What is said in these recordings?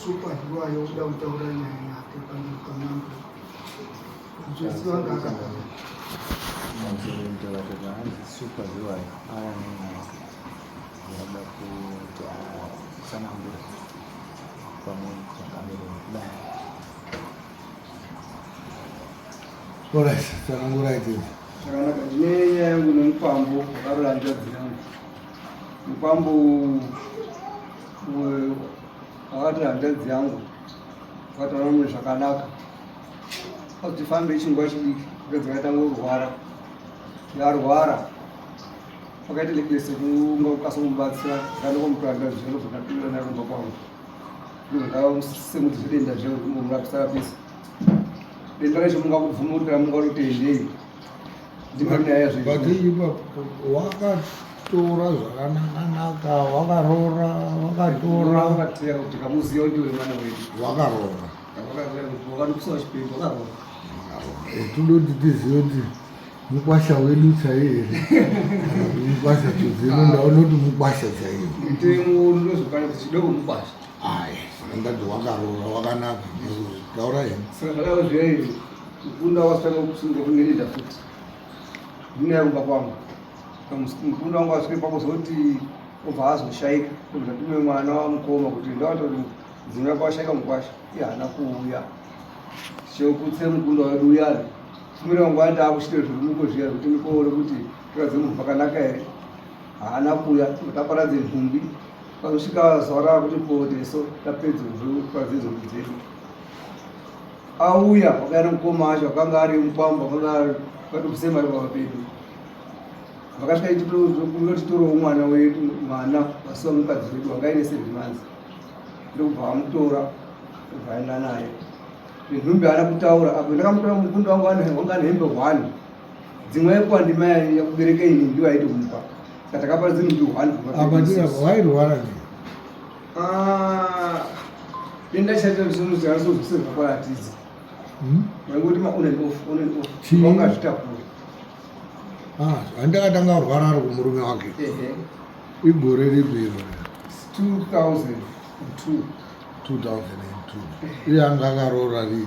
Supahiwayo uda kutaura nyaya yake pamberi pamambo. Jesu anga akadaro. Supahiwayo aya nenyaya yada kuti atsanangure pamwe changamire kudai. Alright, tsanangurai tete. Zvakanaka, ndine nyaya yangu nemukwambo wakarora hanzvadzi yangu. Mukwambo wakati hanzvadzi yangu wakataura mune zvakanaka kuti fambe chinguva chidiki hanzvadzi yakatanga kurwara yarwara pakaita lekese kunga kukasa kumubatsira ndanokomutora hanzvadzi zvangu zvakatumira naye kumba kwangu ndozvakasimudza zvedenda zvangu kumbomurapisa rapisa denda racho mungakubvuma kuti kana mungarotendei But ipapo wakatora zvakanaka-naka, wakaroora, wakatora. Tikamuziva kuti ndiwe mwana wedu. Wakaroora. Wakanokusa chipembe wakaroora. Todoti tizive kuti mukwasha wedu chaiye here kana kuti mukwasha tudzino ndaona kuti mukwasha chaiye. Mutemo unozokana kuti chidoko mukwasha. Ayi, saka ndati wakaroora wakanaka. Taura henyu. Saka zvakadaro zviya izvi mukunda wasvika kusunga kungerida futi. Ndine kumba kwangu. Mukunda wangu asvike pakuzoti obva azoshaika. Ndobva ndatume mwana wamukoma kuti ndawata kuti mudzimu yako washaika mukwasha. Iye haana kuuya. Tichokutse mukunda wedu uyani. Tumira wangu andi akushite zvirumuko zviya zvekuti ndikoone kuti toradze munhu pakanaka here. Haana kuuya. Taparadze nhumbi. Pazosvika zuva raakuti poteso tapedza kuparadza nhumbi dzedu. Auya wakauya nemukoma wacho akanga ari mukwambo akanga akatobvisa mari pamba pedu. Vakasvika ititorewo mwana wedu mwana wasiwa mukadzi wedu wanga aine 7 months. Ndokubva vamutora ndobva aenda naye. Nenhumbi haana kutaura apo ndakamutora mukunda wangu wanga ane hembe one. Dzimwe aikuwa ndimai yakubereka ini ndiyo aitomupa. Saka takaparadza nhumbi one kubva Apa pedu ndira isusu. wairwara nei? Ah, denda chacho zvinozosezvakwaratidza Hmm? vaingoti ma on and off, on and off. Chii? Wanga zvitakura. Ah, handakatanga kurwara ari kumurume wake. Ehe. Igore ripi iro? 2002. 2002. Iye anga akaroora rini?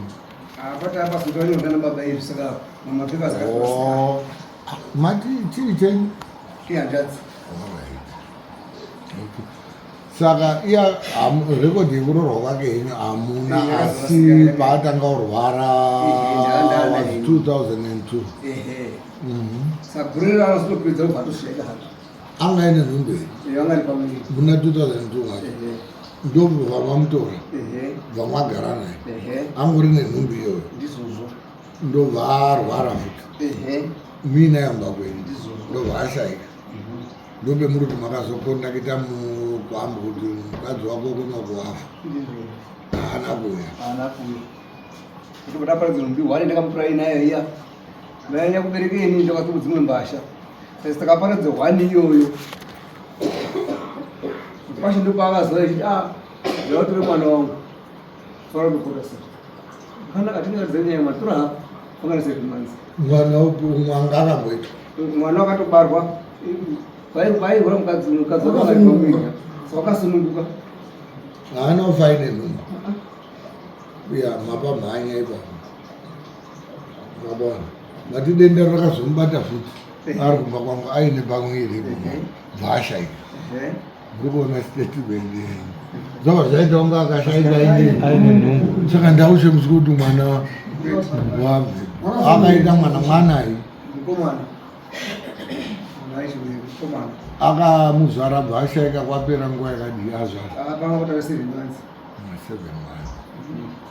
Apata apazotanyorwa nababa izvi saka mamapepers akatosiyana. Oh, mati chii chenyu? Ihanzvadzi. Alright. Okay. Saka iya rekodhi yekuroorwa kwake henyu hamuna Iya, asi yakazosiyana. paatanga kurwara Ehe, ndanga was ndine. 2002. Ehe. Saka gore raanozotopedza kubva atoshaika hake. Anga aine nhumbi here? Iyo anga ari pamuviri. Muna 2002 mwacho. Ehe. Ndobva mamutora Ehe. bva mwagara naye. Ehe. Angori nenhumbi iyoyo. Ndizvozvo. Ndobva arwara futi. Ehe. Muina yamba kwenyu. Ndizvozvo. Ndobva ashaika. Ndobe muri kuti makazokontakita mukwambo kuti mukadzi wako kunoko wafa. Ndizvozvo. Haana kuuya. Haana kuuya. Kuti ndaparadza nhumbi hwane ndakamutora inayo iya. Vainya kubereka ini ndakatuma dzimwe mbasha. Saka takaparadza hwani iyoyo. Kwashe ndopaakazoya achiti ah ndavatore mwana wangu. Fara kukura sei. Kana atingaradza nyaya mwana tora hako. Pangana 7 months. Mwana upi umwe anga akamboitwa? Mwana wakatobarwa vairwara mukadzi wanga ari pamuviri. Saka wakasununguka. Haana kufa aine nhumbu. Uya mapa mhanya ipapo. Mabona. Mati denda rakazomubata futi. Ari kumba kwangu aine pamuviri ipapo. Bva ashaika. Ehe. Muri kuona statement yenyu. Zvabva zvaita kunge akashaika Aine nhumbu. Saka ndaushemusi kuti mwana wabve. Akaita mwana mwanai. Mukomana. Mwana aichiwiri mukomana. Akamuzvara bva ashaika kwapera nguva yakadii azvara. Akapanga kuti ave 7 months. 7 months.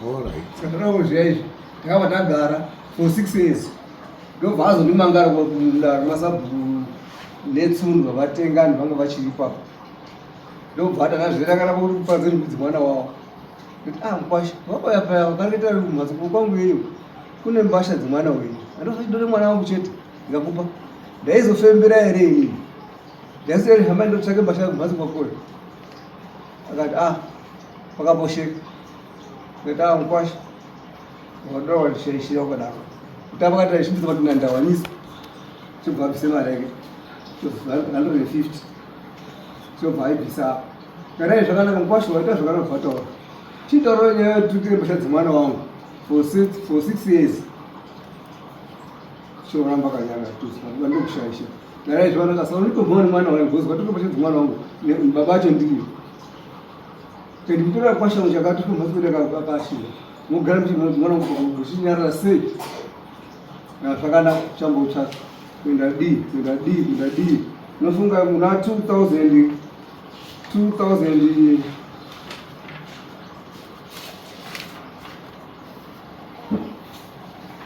All right. Saka tadawo zviya izvi takabva tagara for 6 years ndobva azondimangara kudaro masabhuku netsundu vavatengani vanga vachiri ipapo ndobva atanazvera kana kuparadza nhumbi mwana wavo kuti ah mukwasha wapaya paya wakareta kumhatso kwangu iyo kune mbasha dzemwana wenyu andosachidore mwana wangu chete ndikakupa. Ndaizofembera here inini? Ndaisiyari hama ndotsvake mbasha kumhatso kwakore. Akati ah, pakaposheka. Ndikati ah, mukwasha. Wakadaro wandishaishira wakadaro. Kutamba akati aishimbidza kuti ndandawanisa. Chobva abvise mari yake. 150. Chobva aibvisa. Kana zvakanaka mukwasha waita zvakanaka bvataura. Chitaura nyaya yekuti mbasha dzemwana wangu for 6 years. Choramba kanyara tuzi ndokushaisha. Kana zvakanaka saka unotobva nemwana wangu because watotopa chinzi mwana wangu baba acho ndiyo. And mutora kwasha chakati kumhatso kwedu akashira. Mugara muchi mwana wangu muchinyarara sei? Na zvakanaka chambotsvaka. Kuenda dii, kuenda dii, kuenda dii. Unofunga muna 2000 2000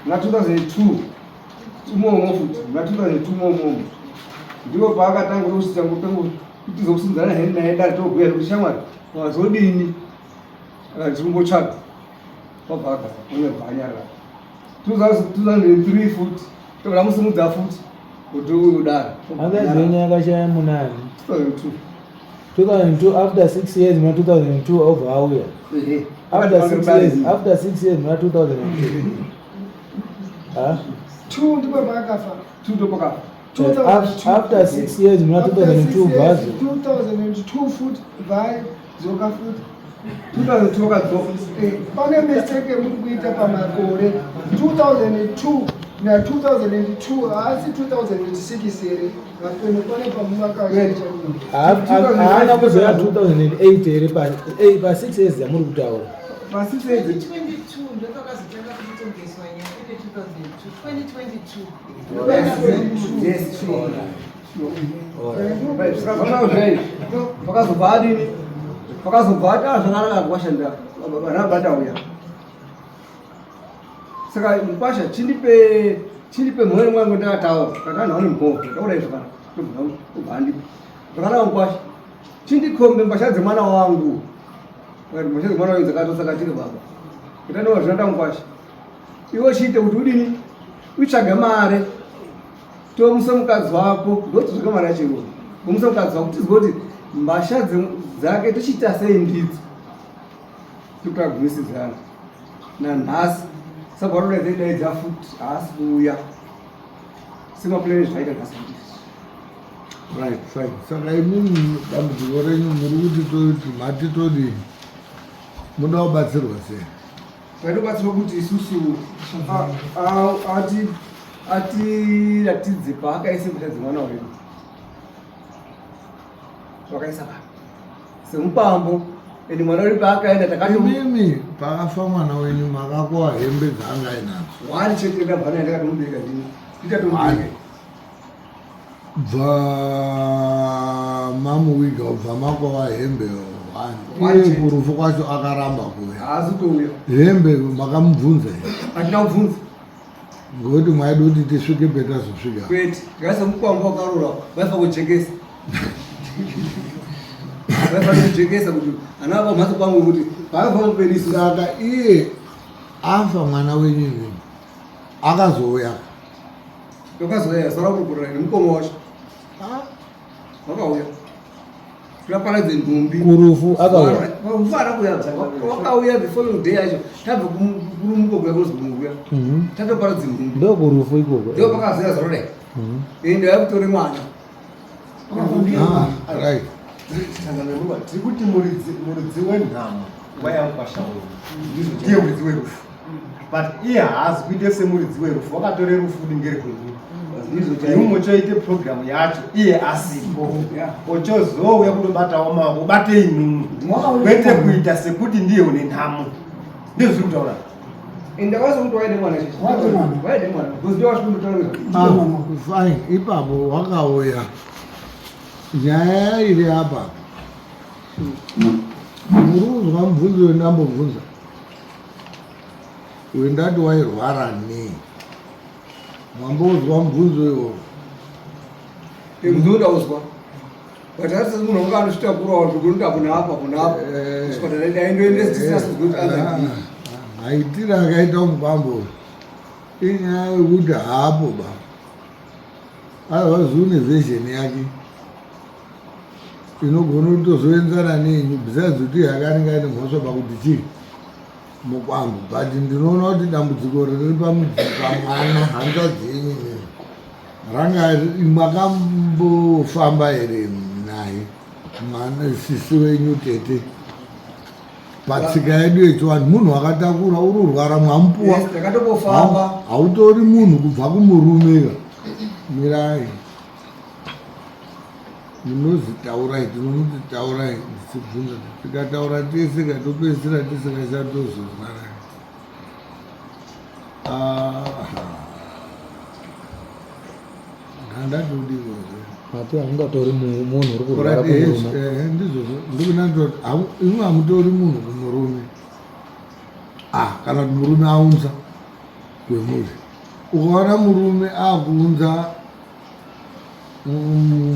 muna 2002 imomo futi muna 2002 imomo ndipo paakatanga kusvitsa kuti zokusunzana heni naye dare tobhuya kuti shamwari wazodini akati tikumbotsvaga wabva agara unyabva anyarara 2003 futi tobva tamusimudza futi kuti uyu dare Hanzvadzi yenyu yakashaya munani? 2002 2002 after 6 years muna 2002 obva auya. Ehe. After 6 years, after 6 years muna 2002. Ha? 2 ndipo paakafa. 2 ndopakafa. 2002. After 6 years muna After 2002 six years, bvazo. 2002 futi bvaidzoka futi. 2002 wakadzoka. Pane mistake yemuri kuita pamakore 2002 na 2002 haasi 2006 here vapeno pane pamumakaacha. Haana kuzoya 2008 here pa 6 years yamuri kutaura. Pa 6 years 2022 ndopakazotanga kutongeswa nyaya kwete 2002 2022. Yes, sure. Right, saka zvakadaro zvaizvi pakazobva adini pakazobva ati ah zvakanaka kwashandira vana batauya saka mukwasha chindipe chindipe mhore mwangu ndakataura kati vanhu vane mhofu ndakaura izvo kana ndobva andipa zvakanaka mukwasha chindikombe mbasha dzemwana wangu akati mbasha dzemwana wangu dzakatotsakatika baba kuti andova zvinoda mukwasha iwe chiite kuti udini utsvage mare tomusa mukadzi wako ndotsvaka mari yacho iwe tomusa mukadzi wako tizwe kuti mbasha dzake tochiita sei ndidzo tokagumisidzana nanhasi saka varodaidza futi haasi kuuya semapulani zvaita nhasi Right, fine. Saka imimi dambudziko renyu muri kuti toti mati todini? Munoda kubatsirwa sei? Taitobatsirwa kuti isusu atiratidze paakaisa mbasha dzemwana wedu vakaisa pa semupambo ende mwana wedu paakaenda takati Imimi pakafa mwana wenyu makakowa hembe dzaanga ainadzo. Wani chete ndabva naye ndakatomubereka ndini ndichatomubereka. Bva mamuwiga ubva makowa hembe wani. Iye kurufu kwacho akaramba kuuya. Haasi kuuya. Hembe makamubvunza here? Hatina kubvunza. Ngokuti mwaida kuti tisvike petazosvika. Kwete, tikaisa mukwambo wakarora vaifa kujekesa. Vaifa kujekesa kuti ana apa mhatso kwangu kuti paakafa mupeni isu. Saka iye afa mwana wenyu imimi akazouya. Wakazouya sara kukurira nemukoma wacho. Wakauya. Tikaparadze nhumbi. Kurufu akauya. Kufara kuya. Wakauya the following day yacho tabva kurumuko kuya kuzi kuya. Tatoparadze nhumbi. Ndo kurufu ikoko. Ndo pakazoya zaro dai. Ende yakutore mwana. Ah, right. Tiri kuti muridzi wenhamo wayamukwasha uyu ndiye muridzi werufu, but iye haazi kuite semuridzi werufu, wakatore rufu kuti ngerekwenyu iwe mochoite programu yacho iye asipo, ochozouya kundobatawo maoko ubate inumwe, kwete kuita sekuti ndiye une nhamo. Ndizvo zviri kutaura. Ende wazi kuti waide mwana chete. Waide mwana. Because ndo wasvikundotaura. Ah, fine. Ipapo wakauya. Nyaya iri apa. Muri kuzwa mubvunzo wendambobvunza. Wendati wairwara nei? Mambozwa mubvunzo iwowo. Mubvunzo ndauzwa. But asi munhu wanga anosvitakurawo zvekuti apo neapo apo neapo. Chipatara ndaindoendesa tisina kuti anza ndii. Maitiro akaita mukwambo uyu inyaya yekuti haapo ba. Otherwise une version yake inogona kutozoenzana nenyu besides kuti yake anenge aine mhosva pakuti chii mukwambo but ndinoona kuti dambudziko riri pamwana hanzvadzi yenyu imimi ranga makambofamba here naye mwana sisi wenyu tete patsika yedu yechivanhu munhu akatakura uri urwara mwamupuwa hautori munhu kubva kumurume ka mirai munozi taurai tinomuti taurai ndichibvunza tikataura tese katopedzisira tisingachatozozwana handatodikozve mati haungatori munhu uri kurwara kumurume ndizvozvo ndikunatoti imwe hamutori munhu kumurume ah kana kuti murume aunza kwemuri ukaona murume akuunza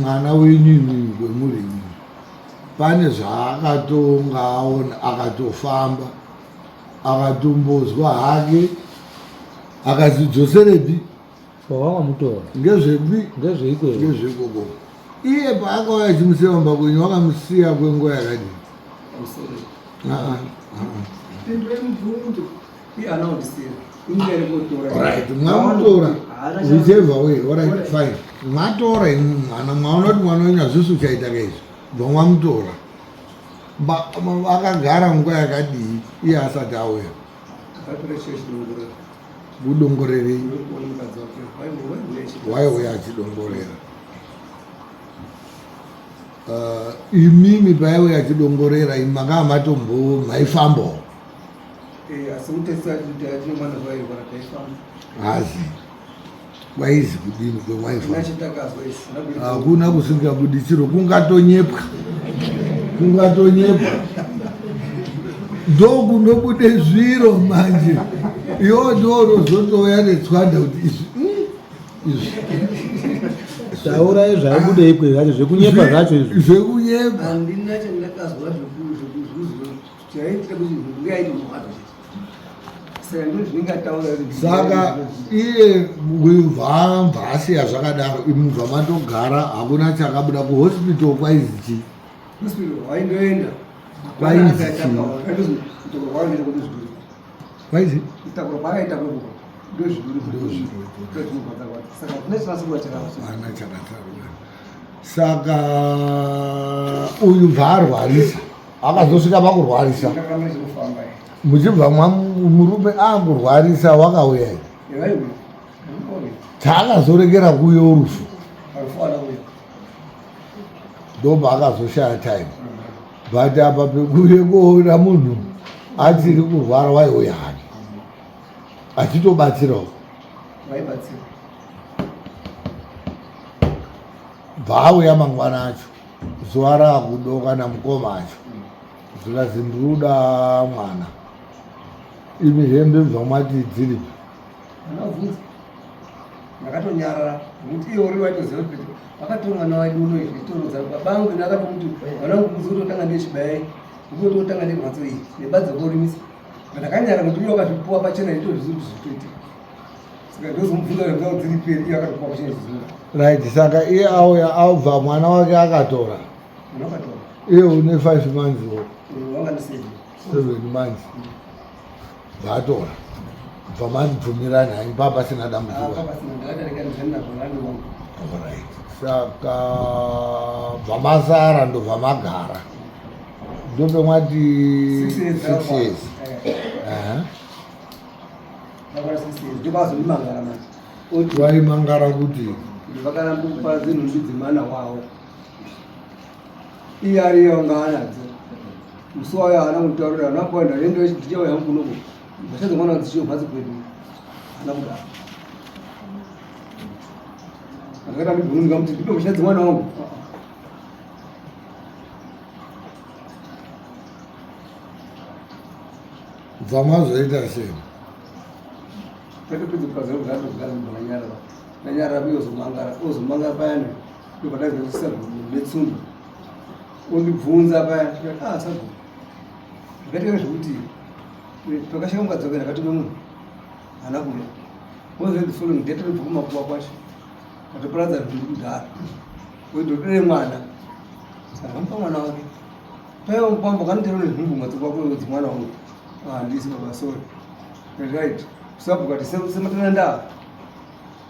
mwana wenyu imimi kwemuri imimi pane zvaakatonga aona akatofamba akatombozwa hake akazidzoserepi wawakamutora ngezvepi ngezveikweyo ngezveikoko iye paakauya achimusiya mumba kwenyu wakamusiya kwenguva yakadii Right, mwamutora whichever way alright fine mwatora imwe mwana mwaona kuti mwana wenyu hazvisi uchaita kaizvi bva mwamutora akagara nguva yakadii iye asati auya kudongorerei waiuya achidongorera imimi paiuya achidongorera imi makaa matombo maifambawo Eh, asi kutesa kuti mwana zvairwara taifamba hazi kwaizi kudini kwemaifamba hakuna kusingabudi chiro kungatonyepwa kungatonyepwa ndokunobude zviro manje iwo ndorozotouya netswanda kuti izvi izvi taurai zvaibude ikwe zvacho zvekunyepa zvacho izvi zvekunyepa handina chandakazwa zvekuzviziva Chaiitira kuti mbuya aite murwadzo chete. Saka ndizvo zvinenge ataura kuti saka iye bva asiya zvakadaro imubva matogara hakuna chakabuda kuhospital kwaizi chii hospital waindoenda. Kwaizi chii? Kutakura kwaakaita kuti zviduri. Kwaizi? Kutakura kwaakaita kweko ndozviduri. Ndozviduri. Ndozvinorwadza kwacho. Saka kune chinasirwa chakasara. Hapana chakasara. Saka uyu bva arwarisa. Akazosvika pakurwarisa muchibva murume akurwarisa wakauya here chaakazorekera kuuya urufu ndopaakazoshaya time but apa pekuuye kuona munhu achiri kurwara waiuya hake achitobatsirawo bvaauya mangwana acho zuva raakudoka namukoma acho zvikazi ndikuda mwana imi hembe bvamati dziripi Ndakabvunza ndakatonyarara nekuti iye uri waitoziva kuti vakatora mwana wedu uno izvi zvitorodza baba angu ini akatomuti mwana wangu kuzototanga nechibaya ndikutotanga nemhatso iyi nebadza korimisa ndakanyara kuti uye wakazvipuwa pachena itozviziva kuti zvitoitika saka ndozomubvunza kuti ndau dziri peri iye akatopuwa pachena zviziva right saka iye auya abva mwana wake akatora mwana akatora iye une 5 months wo wanga ndi seven 7 months bvatora bva mabvumirana hanyu paa pasina dambudziko apa pasina ndakatarika ndizani nazvo rani wangu Alright. Saka bva masara ndobva magara ndopemwati 6 6 years. Aha. Ndopazondimangara manje oti Waimangara kuti vakaramba kupa dzinhumbi dzemwana wavo iye ariyo anga anadzo musi wayo haana kunditaurira haana kuwa ndaenda ndichauya hangu kunoko mhosva dzemwana dzichiyo mhatso kwedu haana kudaro ndakaita ndibvunza ndikamuti ndipe mhosva dzemwana wangu Bva mazoita sei? Takapedza kukazira kugara kugara ndanyarara. Ndanyarara uye ozomangara, ozomangara payani ndobva ndazoisa netsundo. Ondibvunza paya ndikati ah sabhuku. Zvakaitika zvekuti pakashaya mukadzi ndakatuma munhu haana kuuya. Ozoita the following day tobva kumakuva kwacho. Atoparadza nhumbi kudhara. Oitotore mwana. Saka vamupa mwana wake. Paiwa mukwambo kanotero nenhumbu mhatso kwako iwe dzimwana wangu. Ah, handisi baba sorry. Right. Sabhuku ati sematana ndaa.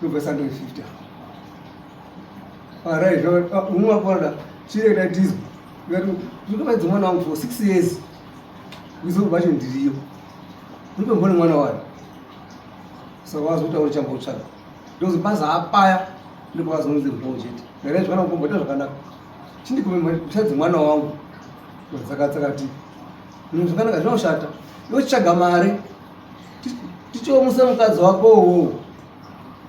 Ndobva sando 50. Ah, right. Ah, umwe wakona chirega tizwe. Ndikati ndinovaidza mwana wangu for 6 years. Kuzo vacho ndiriyo. Ndinombona mwana wayo. Saka wazotaura chambotsvaga. Ndozobaza apaya ndopakazonzi mhou chete. Ndakati zvana kumboita zvakanaka. Chindikume kusadzi mwana wangu. Dzakatsakati. Zvinhu zvakanaka zvinoshata. Iwe chitsvaga mari. Tichiomusa mukadzi wako uwowo.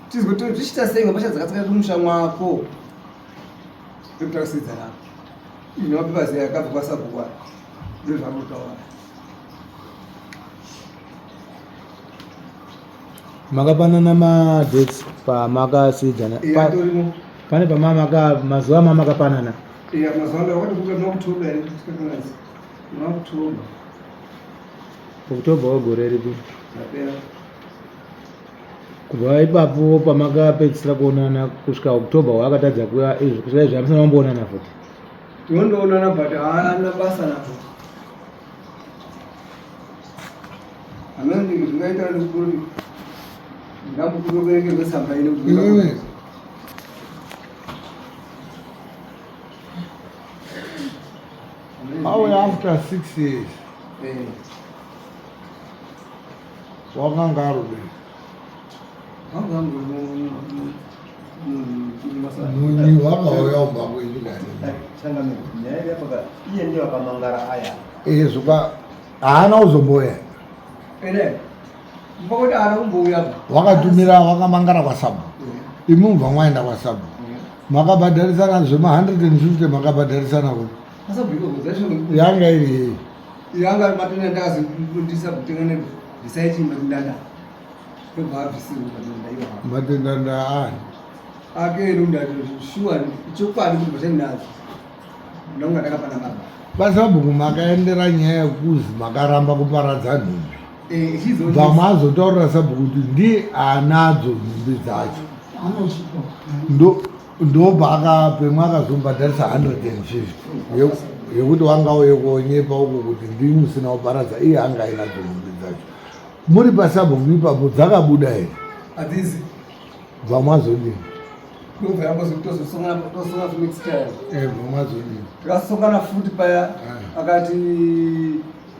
Tizwe tichiita sei ngapasha dzakatsakati mumusha mwako. Ndokutasidzana. Ine mapepa akabva kwasabhuku aya. Ndozvamunotaura. Makapanana madates pamakasidzana pane pamamaka mazuva amamakapanana October wegore ripi? Kubva ipapo pamakapedzisira kuonana kusvika October waakatadza kuya izvi kusvika izvi hamusina mamboonana futi. Tinondoonana but haana basa nazvo. Hameno zvingaita ndikuri ndambukuroverengerwe tsamba ine kuti Auya after 6 years. Eh. Wakanga arudei? Wanga Munyi wakauya kumba kwenyu kani? Changamire, nyaya iri apa iye ndiye wakamangara aya. Eh, zvoka haana kuzombouya. Ene. Mbokuti haana kumbouya. Wakatumira wakamangara kwaSabhu. Imi mubva mwaenda kwaSabhu. Makabhadharisana zvema 150 makabhadharisana kupi? KwaSabhu ikoko dzacho. Yanga iri yei? Yanga matenda ndakazondisa kutenga nebvisai chimba ndanda. Ndobva abvisirwa matenda iwawo. Matenda ndaani? Ake ndati shuwa chokwadi kuti vachandinadzo. Ndonga ndakapana baba. Pasabhuku makaendera nyaya yekuzi makaramba kuparadza nhumbi. Eh, ichizo Bva mazotaurira sabhuku kuti ndiye anadzo nhumbi dzacho. Ndo ndobva pemwe akazombhadharisa 150 yekuti wanga uye kuonyepa uko kuti ndii musina kuparadza iye anga ainadzo nhumbi dzacho. Muri pasabhuku ipapo dzakabuda here? Hadzizi. Bva mazodini? Ndobva yambozotosongana tosongana futi next time. Eh, bva mazodini? Tikasongana futi paya Ah. akati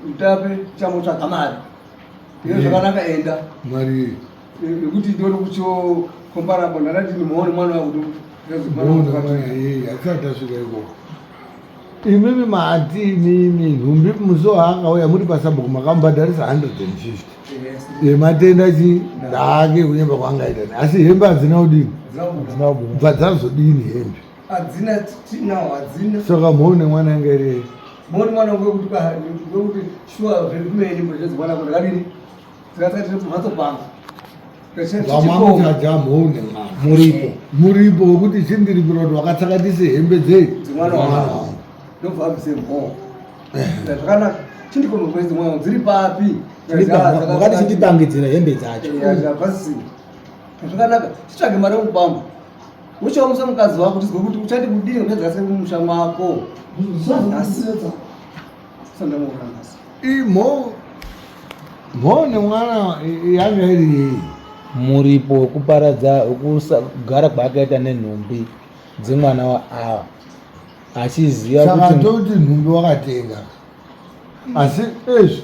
mutape chamotsvaga mari. Iyo Yeah. zvakanaka enda. Mari Yekuti ndione kucho comparable ndakati ndimuone mwana wangu kuti mwana wangu Bona akati- mwana yeye asati asvika ikoko. Imimi mati imimi nhumbi musi waakauya muri pasabhuku makamubhadharisa 150 Yes. yematenda chi ndaake kunyemba kwaangaita ne asi hembe hadzina kudini Dzinakubuda. bva dzazodini hembe Hadzina tinawo hadzina. saka mhou nemwana yanga iri yei Muone mwana wangu wekuti wekuti shuwa zvekumene mbozhedzi mwana wangu ndakadini. Dzikasati tiri kumhatso kwangu. Vamamuchaja mhou nemwana Muripo. muripo wekuti chindiripira kuti wakatsakatise hembe dzei Dzimwana wangu. Ndobva abvise mhou. Zvakanaka. Chindikoma kwezi mwana wangu dziri papi? Wakati chindipangidzira hembe dzacho. Hapasisina. Zvakanaka. Titsvage mari yekubamba. Uchaomesa mukadzi wako tizwe kuti uchati kudini kuti dzakasike kumusha mwako. Nhasi. Sandamuona nhasi. Imhou mhou nemwana yanga iri yei? Muripo wekuparadza wekugara kwaakaita nenhumbi dzemwana waava achiziva Saka kuti toti nhumbi wakatenga asi ezvi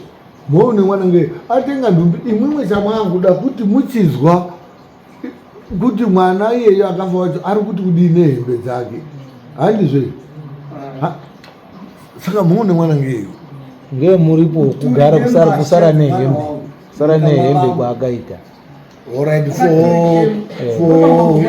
mhou nemwana nge atenga nhumbi imwimwe chamwanguda kuti muchizwa kuti mwana iyeyo akafa wacho ari kuti kudii nehembe dzake handizve saka mhou nemwana ngeyo ngemuripo wekugara kusara kusara nehembe kusara nehembe kwaakaita. Alright, for for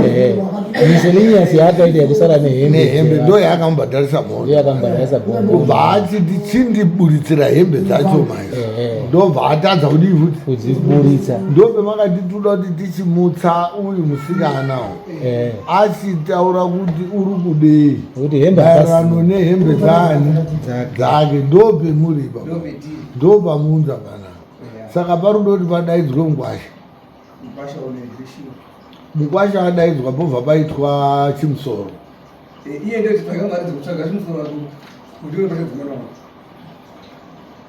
Ehe. Miscellaneous yaakaita yekusara nehembe nehembe ndo yaakamubhadharisa mhou. Ndiyo yakamubhadharisa mhou. Kubva achiti chindiburitsira hembe dzacho mai. Ehe. Ndobva atadza kudii futi? Kudziburitsa. Ndopemakati toda kuti tichimutsa uyu musikana uyu. Ehe. Achitaura kuti uri kudei. Kuti hembe maererano hapasina. nehembe dzaani dzake ndopemuri ipapo. Ndopetiri. Ndopamuunza panapa. Saka parudo kuti padaidzwe mugwasha. Mkwasha une shuwa. Mukwasha adaidzwa pobva paitwa chimusoro. Eh, iye ndiyo titsvaga mari dzekutsvaga chimusoro wako kuti uye pachadzimana wako.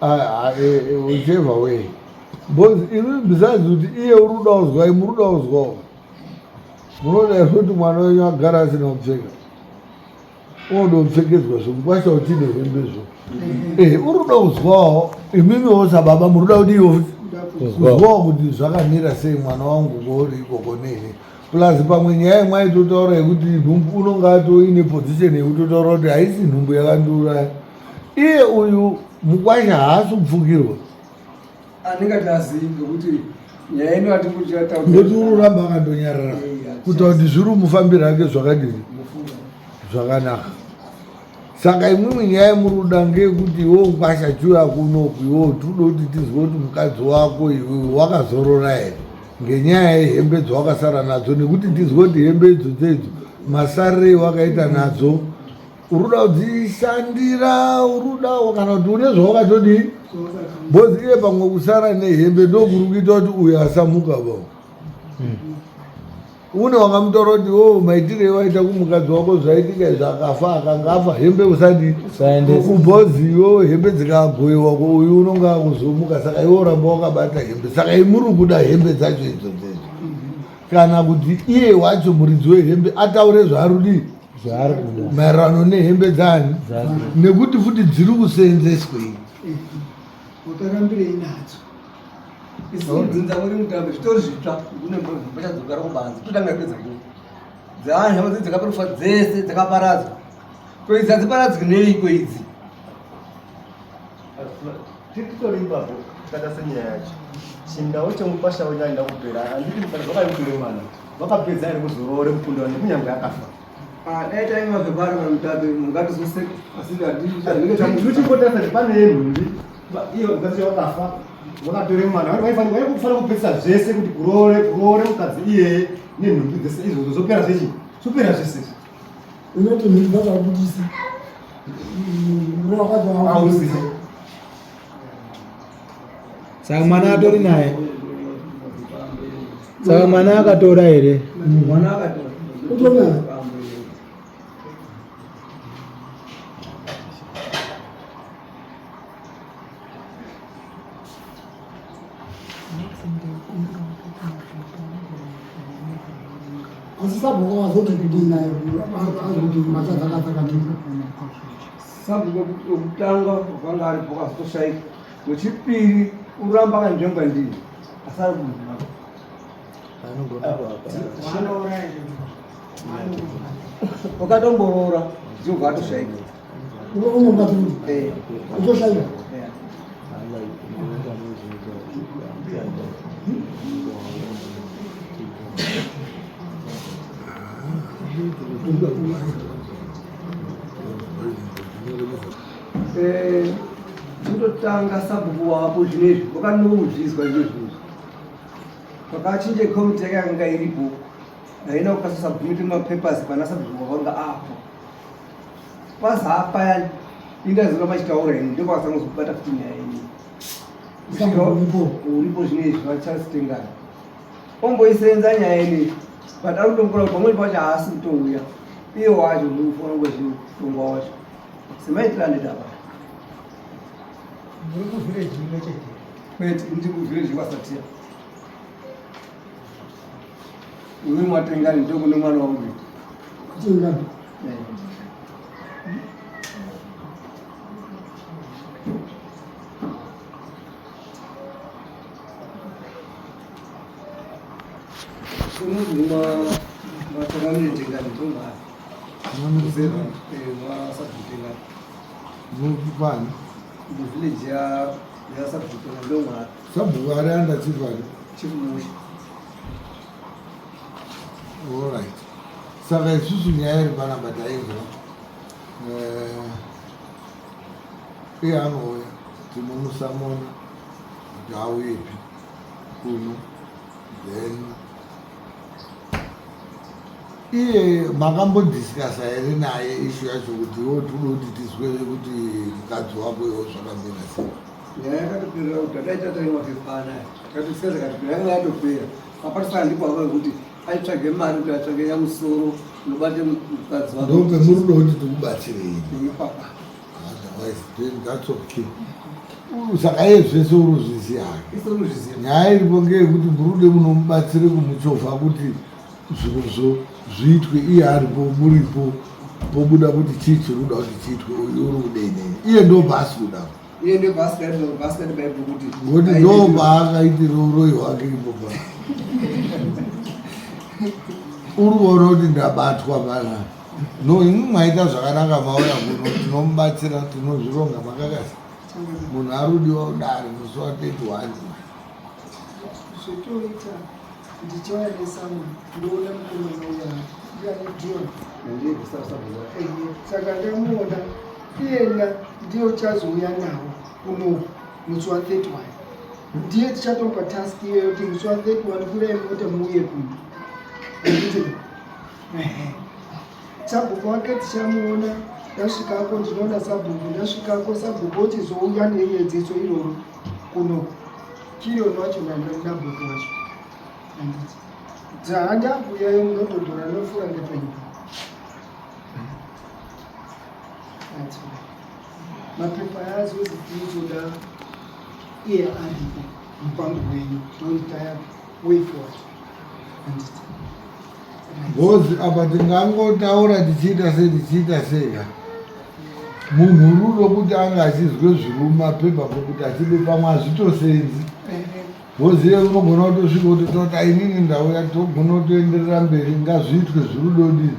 Ah, ah, eh, eh, whichever way. Because imi besides kuti iye uri kuda kuzwa imi muri kuda kuzwawo. Munoda here kuti mwana wenyu agara asina kupfeka? Unoda kupfekedzwa zvemukwasha uchine hembe zvo. Eh, uri kuda kuzwawo imimiwo sababa muri kuda kudiwo kuzwawo kuti zvakamira sei mwana wangu kwauri ikoko neni. Plus pamwe nyaya imwe aitotaura yekuti nhumbu unonga atoine position yekutotaura kuti haisi nhumbu yakandiuraya. Iye uyu mukwasha haasi kupfukirwa. Anenge ati ngekuti nyaya ino atikuchataura. Ngekuti unoramba akandonyarara kuita kuti zviri mufambiro ake zvakadini zvakanaka. Saka imwimwi nyaya yemuri kuda ngeyekuti iwe mukwasha chiuya kunoku iwe tinoda kuti tizwe kuti mukadzi wako iwe wakazorora here ngenyaya yehembe dzawakasara nadzo nekuti tizwe kuti hembe idzo dzeidzo masarire wakaita nadzo uri kuda kudzishandira uri kuda kana kuti une zvawakatodii bcause iye pamwe kusara nehembe ndokuri kuita kuti uyo asamuka bo une wakamutaura kuti o oh, maitire waita kumukadzi wako zvaitika izvi akafa akanga afa hembe usadii bcause iwo hembe dzikagoiwa ko uyu unonga akuzomuka saka iwe uramba wakabata hembe saka imuri kuda hembe dzacho idzo dzedzo kana kuti iye wacho muridzi wehembe ataure zvaarudii zvaari kuda maererano nehembe dzani nekuti futi dziri kuseenzeswei wakarambirei nadzo isinzinza muri mutambe zvitori zvitsva kune vachadzokera kubanze totanga pedza kuno dzaanhu dzi dzakaperufa dzese dzakaparadzwa ko idzi hadziparadzwi neiko idzi titori ipapo tikaita senyaya yacho chindau chemukwasha wenyu aenda kupera handiti mukadzi wakaiutore mwana Vakapedza here kuzoroore mukunda wani kunyangwe akafa? Ah, dai tainwa zvebari vanhu mungatizoseka asi handinge pane yenhumbi iyo mukadzi wakafa vakatore mwana vaifanira kupedzisa zvese kuti kuroore kuroore mukadzi iyeye nenhumbi dzese izvozvo zvopera zvechi zvopera zvese unoti nhumbi dzakabudisa auzive Saka mwana atori naye. Saka mwana akatora here? Mwana akatora. Utori naye. Asi sabhuku azoti kudii naye azoti matadza akadzakadii. Sabhuku wekutanga wanga aripo akazotoshaika. Wechipiri uramba akanzvengwa ndini asi ari kumba. Wakatomboroora ndobva atoshaika. Eh. Utoshaika. Eh, zvindotanga sabhuku wapo zvinezvi wakanokuzvizwa zvinezvi pakachinja komiti yake yakanga iripo haina kukasa submit mapapers pana sabhuku wakanga apo pazapa indaziva machitaura ini ndopakasangozobata futi nyaya ini uripo zvinezvi vacharles tengani omboisenza nyaya ini but ari kutomukura kuti pamweni pacho haasi kutouya iye wacho ndikufanira kuzvitongwa wacho semaitira andiita apa muri kuvhireji imwe chete kwete ndiri kuvhireji kwasatiya uyu mwatengani ndokune mwana wangu tengani Sabhuku ari under chief ari? Chief Musha. Alright. Saka isusu nyaya iri panapa tainzwa. Eh, iye anouya tinomusamona kuti auyepi kuno then iye makambodiscasa here naye ishu yacho kuti iwo tikuda kuti tizwere kuti mukadzi wako iwo zvakamira sei nyaya yakatoperera kuti tataita taimwa pepana takatosika takatopera yanga yatopera apatisana ndipo apa kuti Aitsvage mari kuti atsvage nyamusoro unobate mukadzi wake. Ndopemuri kuda kuti tikubatsirei. Ipapa. Otherwise then that's okay. Saka iye zvese urozviziva hake. Ise unozviziva. Nyaya iripo ngeyekuti murude munomubatsire kumuchovha kuti zvirozvo zviitwe iye aripo muripo pobuda kuti chii chiri kuda kuti chiitwe uyu uri kudei nei iye ndo paasi kuda Iye ndiyo basket basket bible kuti. ngokuti ndo paakaitira uroyi hwake ipopa uri kuona kuti ndabatwa pana no imwi mwaita zvakanaka mauya kuno tinomubatsira tinozvironga makakasi munhu ari kudiwa kudare musi wa 31 Zvetoita ndichauya nesamwe ndoona mukomana uya ndiani Dion. Ndiye kusasabhuza. Ehe, saka ndamuona iyena ndiye uchazouya nawo kuno musi wa 31 ndiye tichatopa task iyoyo kuti musi wa 31 kwirai mota muuye kuno. Handiti? Ehe. Sabhuku wake tichamuona ndasvikako ndinoona sabhuku ndasvikako sabhuku ochizouya neiyedziso iroro kuno Kirion wacho nabhuku wacho. Handiti? Dzahandakuyayo munodhodhora nofura ngepenyu. That's right. Mapepa azozi tinozoda iye aripo mukwambo wenyu ndoita way forward. Handiti? Bhozi apa tingangotaura tichiita sei tichiita sei ka munhu rudo kuti anga achizwe zviri mumapepa pokuti achide pamwe hazvitosenzi bhozi iye unogona kutosvika kuti tota inini ndauya togona kutoenderera mberi ngazviitwe zvirudodii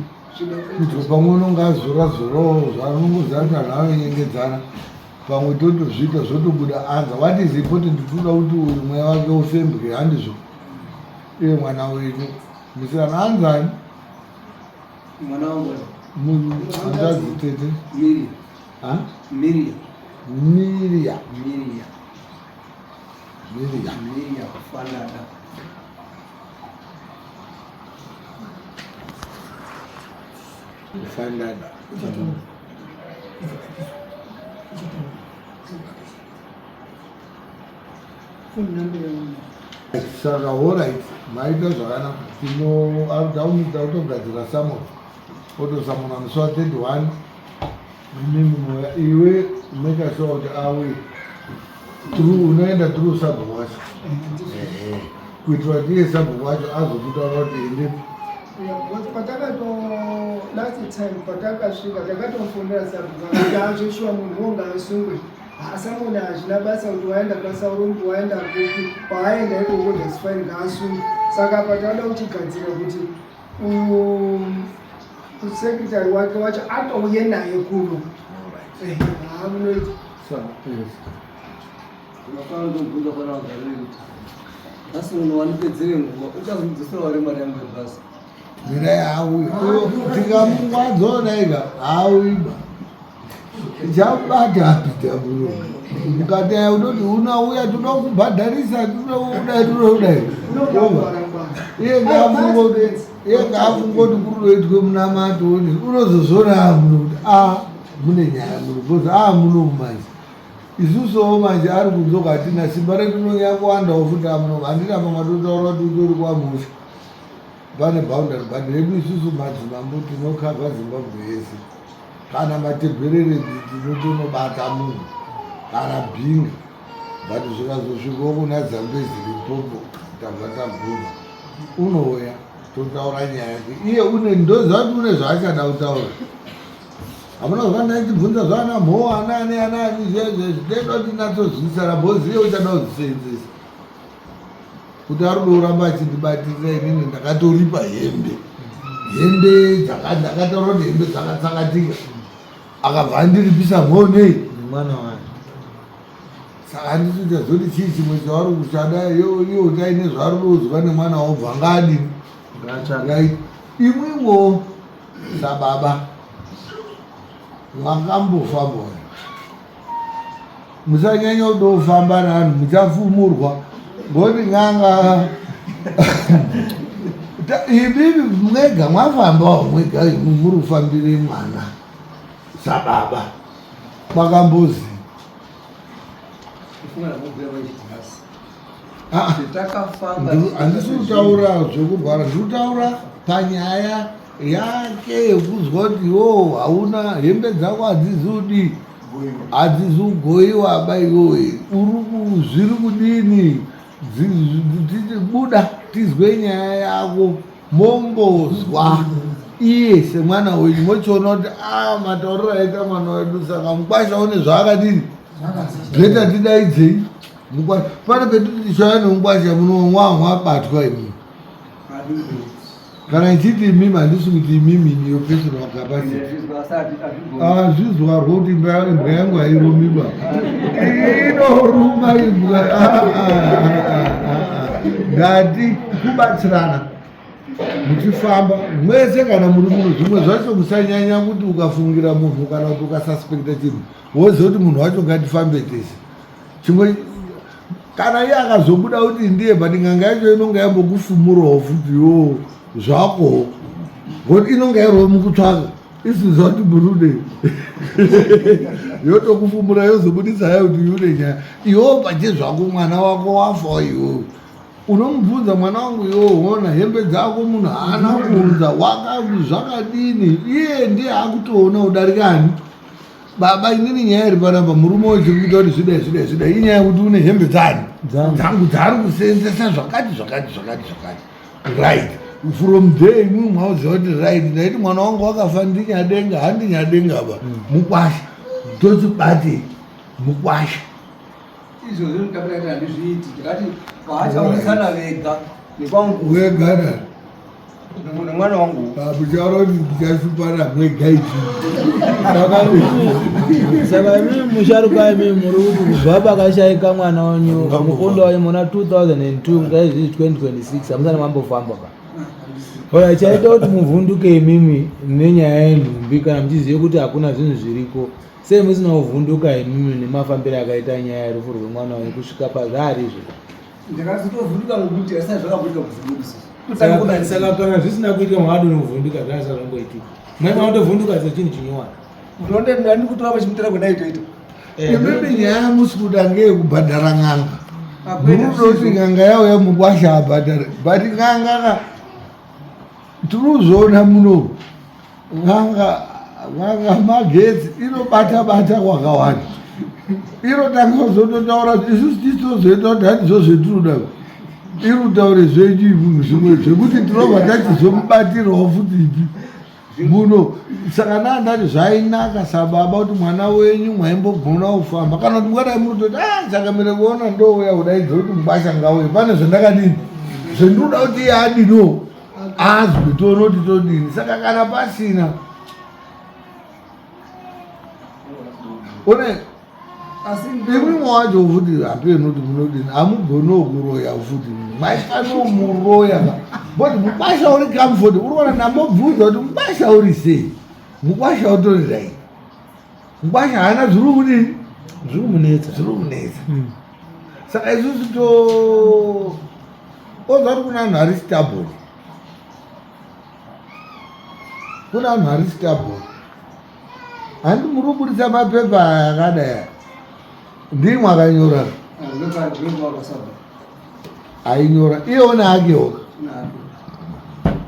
kuitwa pamwe unonge azora zorawo zvaanongoziva kuti vanhu vanonyengedzana pamwe totozviita zvotobuda anza what is important tinoda kuti uyu mweya wake ufembwe handizvo iye mwana wenyu musikana anzani Mwana wangu hanzvadzi tete Miriam. Ha? Miriam. Miriam. Miriam. Miriam. Miriam kufanana. Kufanana. Phone number yaona. Saka alright, maita zvakanaka. Tino arikuda kutogadzira summon. Otosamona musi wa 31. Imimi moya iwe make sure kuti awe through unoenda through sabhuku wacho. Ehe. Kuitira kuti iye sabhuku wacho azokutaura kuti endepi. Yeah, because patakato last time patakasvika takatofonera sabhuku akati azveshuwa munhu wonga asungwe asamona hazvina basa kuti waenda kwasaurombi waenda kupi kwaaenda ikoko that's fine ngaasungwe saka patada kuchigadzira kuti uyu secretary wake wacho atouye naye kuno. Alright. Ehe, munoita So, yes. Unofanira kutobvunza kwana vagariri kuti nhasi uno wandipedzere nguva uchazomudzosera wari mari yangu yebhasi. Mirai hauyi. Tikamungwadzoona ega hauiba. Tichamubata apita muno. Mukati aya unoti unauya toda kubhadharisa toda kudai toda kudai. Iye ngaafungoti iye ngaafungoti kurudoitwe munamato unozozvona muno kuti a mune nyaya muno because a muno manje. Isusuwo manje ari kunze hatina simba redu rinonyanya kuwandawo futi amuno handina pamwe totaura kuti utori kwamusha. Pane boundary but redu isusu madzimambo tinokavha Zimbabwe yese. Kana matebherere tinotonobata munhu kana bhinga but zvikazosvikawo kuna Zambezi Limpopo tabva taguma unouya totaura nyaya yake iye une ndoziva kuti une zvaachada kutaura hamuna zuva ndaitibvunza zvana mhoo anani anani zvezvezvi ndaida kuti natsozwisana bhozi iye uchada kuzviseenzesa kuti ari kuramba achindibatirira inini ndakatoripa hembe hembe ndakataura kuti hembe dzakatsakatika akabva andiripisa mhoo nei Mwana wake. Saka handiti uchazoti chii chimwe chavari kuchada iye kuti aine zvaari kuudzwa nemwana wobva ngaadini Ngaatsvage. Imwiwo sababa mwakambofamba wani musanyanya kudofamba naanhu muchafumurwa ngoti n'anga imimi mwega mwafambawo mwega imwi muri kufambire mwana sababa kwakambozi Kufunga ndakubhuya manje nhasi. Ah, Takafamba. Handisi kutaura zvekurwara, ndiri kutaura panyaya yake yekuzwa kuti iwowo hauna hembe dzako hadzizi kudii, hadzizi kugoyiwa ba iwowe uri zviri kudini, buda tizwe nyaya yako mombozwa iye semwana wenyu mochiona kuti a ah, matauriro aita mwana wedu saka mukwasha une zvaakadini bheta tidaidzei mukwasha pane petiti tichauya nemukwasha munomwamwabatwa imi kana ichiti imimi handisi kuti imimi niyo personal capacity hazvizwarwo kuti imbwa yangu hairumiba inoruma imbwa ah, ah, ah, ndati kubatsirana muchifamba mwese kana muri muno zvimwe zvacho musanyanya kuti ukafungira munhu kana kuti ukasuspekta chinhu woziva kuti munhu wacho ngatifambe tese chimwe kana iye akazobuda kuti ndiye but n'anga yacho inonga yambokufumurawo futi yo zvako ngokuti inonga yariwo mukutsvaka isiziva kuti murude yotokufumura yozobudisa hayo kuti yune nyaya iwo pache zvako mwana wako wafa iwo unomubvunza mwana wangu iwo hona hembe dzako munhu haana kuunza waka zvakadini iye ndiye akutoona kudarikani Baba inini nyaya iri panapa murume uyu chiri kuita kuti zvidai zvidai zvidai inyaya yekuti une hembe dzani dzangu dzaari kuseenzesa zvakati zvakati zvakati zvakati right from there imwe mwauziva kuti right ndaiti mwana wangu wakafa ndinyadenga handinyadenga ba mukwasha tochibate mukwasha izvozvo ndikapira handizviiti ndikati vaachaonesana vega nekwangu wegana nemwana wangu muchaona kuti ndichasupana mwega ichi saka imi musharuka imi muri kuti kubva pakashaika mwana wenyu mukondo wenyu muna 2002 ngaizvizvi 2026 hamusati mambofamba ka oya chaita kuti muvhunduke imimi nenyaya yenhumbi kana muchiziva kuti hakuna zvinhu zviriko sei musina kuvhunduka imimi nemafambiro akaita nyaya yerufu rwemwana wenyu kusvika pazvaari izvo ndakazotovhunduka ngokuti asina zvakakuitika kuvhunduka Saka kana zvisina kuitika makadini kuvhunduka zvanga zvamboitika. Mai makatovhunduka sechinhu chinyowani. Unoona ndani kutora pachimutera kwendaitoita. Eh, Imimi nyaya yamusi kuda ngeyekubhadhara n'anga. Murudo kuti n'anga yauya mukwasha abhadhare. But n'anga ka tirikuzviona muno n'anga n'anga magetsi inobata bata kwakawanda. Inotanga kuzototaura isusu tichitozoita kuti handizvo zvetinoda. Iri kutaure zvenyu imimi zvimwe zvekuti tinobva tachizomubatirwawo futi ipi muno saka naa ndati zvainaka sababa kuti mwana wenyu mwaimbogona kufamba kana kuti mukadai muri kutoti ah chakamire kuona ndouya kudaidza kuti mubasha ngauye pane zvandakadini zvendinoda kuti iye adiniwo azwe tione kuti todini saka kana pasina one asi imwimwe wacho futi hapeno kuti munodini hamugonewo kuroya futi maifanomuroya ka but mukwasha uri comfort uri kuona ndambobvunza kuti mukwasha uri sei mukwasha utori right mukwasha haana zviri kudini zviri kumunetsa zviri kumunetsa saka isusu to oza kuti kuna anhu ari stubborn kuna anhu ari stubborn handi muri kuburitsa mapepa aya akadai aya ndimwe akanyora ainyora iye one akewo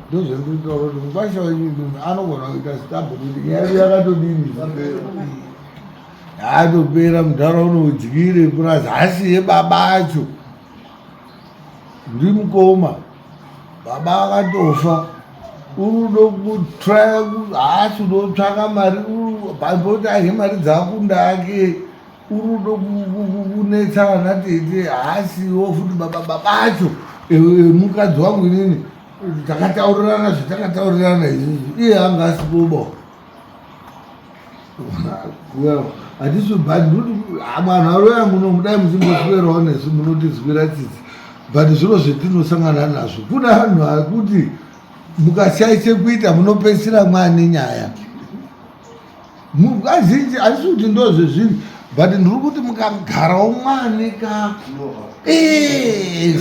ndozvendinotaura kuti mukwasha wenyu anogona kuita stubborn kuti nyaya yedu yakatodini yaatopera muntaraunda udyire purazi hasiye baba acho ndimukoma baba akatofa urudo kutraya haasi unotsvaka mari pamboti ahe mari dzakunda ake urudo kunetsa vana tete haasiwo futi baba baba acho mukadzi wangu inini takataurirana zvatakataurirana izvizvi iye anga asipoba hatisi but vanhu aroya muno mudai muchimboswerawo nesu munotizwira tsitsi but zviro zvetinosangana nazvo kuna vanhu akuti mukashaishe kuita munopedzisira mwane nyaya kazhinji handisi kuti ndo zvezviri but ndiri kuti mukagarawo mwane ka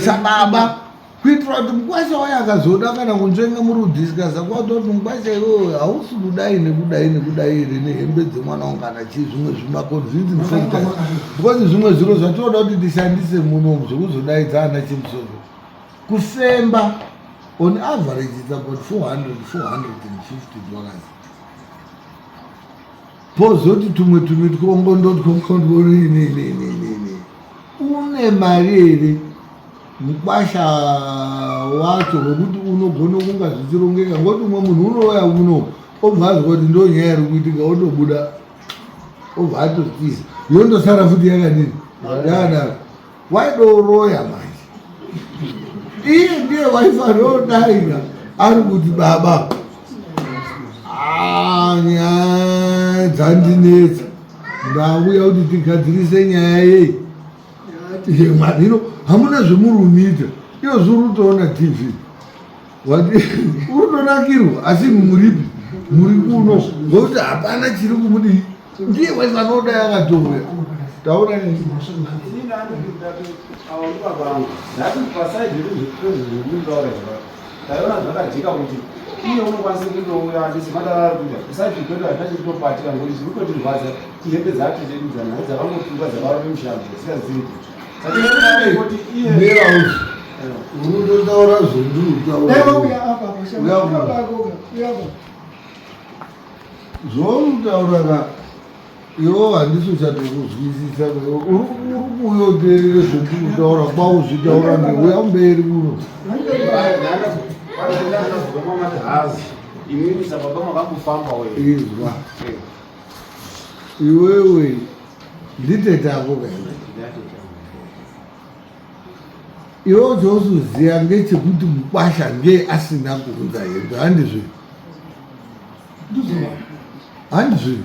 sababa. Kuitira kuti mukwasha waye akazoda kana kunzvenga murudhiskasa kwatoa kuti mukwasha iwewe hausi kudai nekudai nekudai here nehembe dzemwana wangu kana chii zvimwe zvimaconvincing factors because zvimwe zviro zvatinoda kuti tishandise muno zvekuzodaidza ana chimusoro kufemba on average it's about 400 450 dollars pozoti tumwe tumwe twongondo twongondo rinenenenene une mari here mukwasha wacho wekuti unogona kunga zvichirongeka ngokuti umwe munhu unouya uno obva azwa kuti ndo nyaya iri kuitika otobuda obva atotiza yondosara futi yakadini yakadaro waidoroya manje iye ndiye waifanira kudaira ari kuti baba ah, nyaya dzandinetsa ndauya kuti tigadzirise nyaya yei yemwana ino hamuna zvemuri unoita iyo zvuri kutoona tv wati uri kutonakirwa asi muripi muri kuno ngokuti hapana chiri kumudii ndiye waifanira kudai akatouya taura taiona zvakajeka kuti iye unokwanisa kutouya andisi matarara kuita kusaidi kwedu hatina chekutopatika ngokuti zviri kutotirwadza tihembe dzacho chedu dzanhai dzakangotukwa dzavarume mushango dzisingazivi kuti iye unototaura zvondinotaura Zvauri ka iwo handisi uchatokuzwisisa uri kuuya uteerere zvendiri kutaura kwauzvitaura ndeuya mberi kuno izwa iwewe nditete ako kae iwe chausuziva ngechekuti mukwasha ngee asina kuunza hembe handizvo handizvo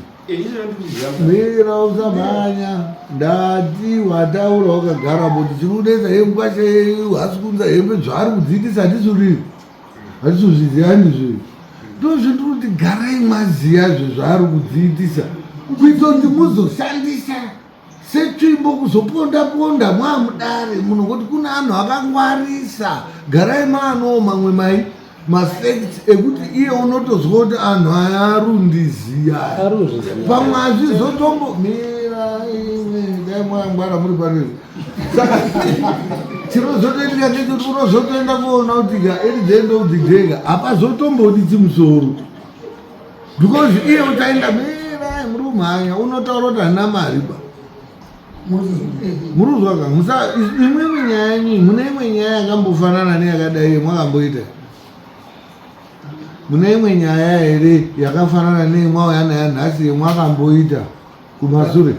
mira usamhanya ndati wataura wakagara kuti chiri kunetsa ye mukwasha hasi kuunza hembe zvaari kudziitisa handizvori handizozviziva handizvo ndozvendiri kuti garai maziva zvezvaari kudziitisa kuitira kuti muzoshandisa setsvimbo kuzoponda ponda mwamudare muno kuti kune anhu akangwarisa garai maanowo mamwe mai mafacts ekuti iye unotozwa kuti anhu aya arundiziya pamwe hazvizotombo mira imwe dai mwangwara muri pano saka chinozotoitika ndechekuti unozotoenda kuona kuti ka at the end of the day ka hapazotombodi chimusoro because iye uchaenda mirai muri kumhanya unotaura kuti handina mari ba muri kuzwa ka musa imwimwe nyaya yenyu mune imwe nyaya yakambofanana neyakadai mwakamboita mune imwe nyaya here yakafanana neyemwauya nayo nhasi yemwakamboita kumasure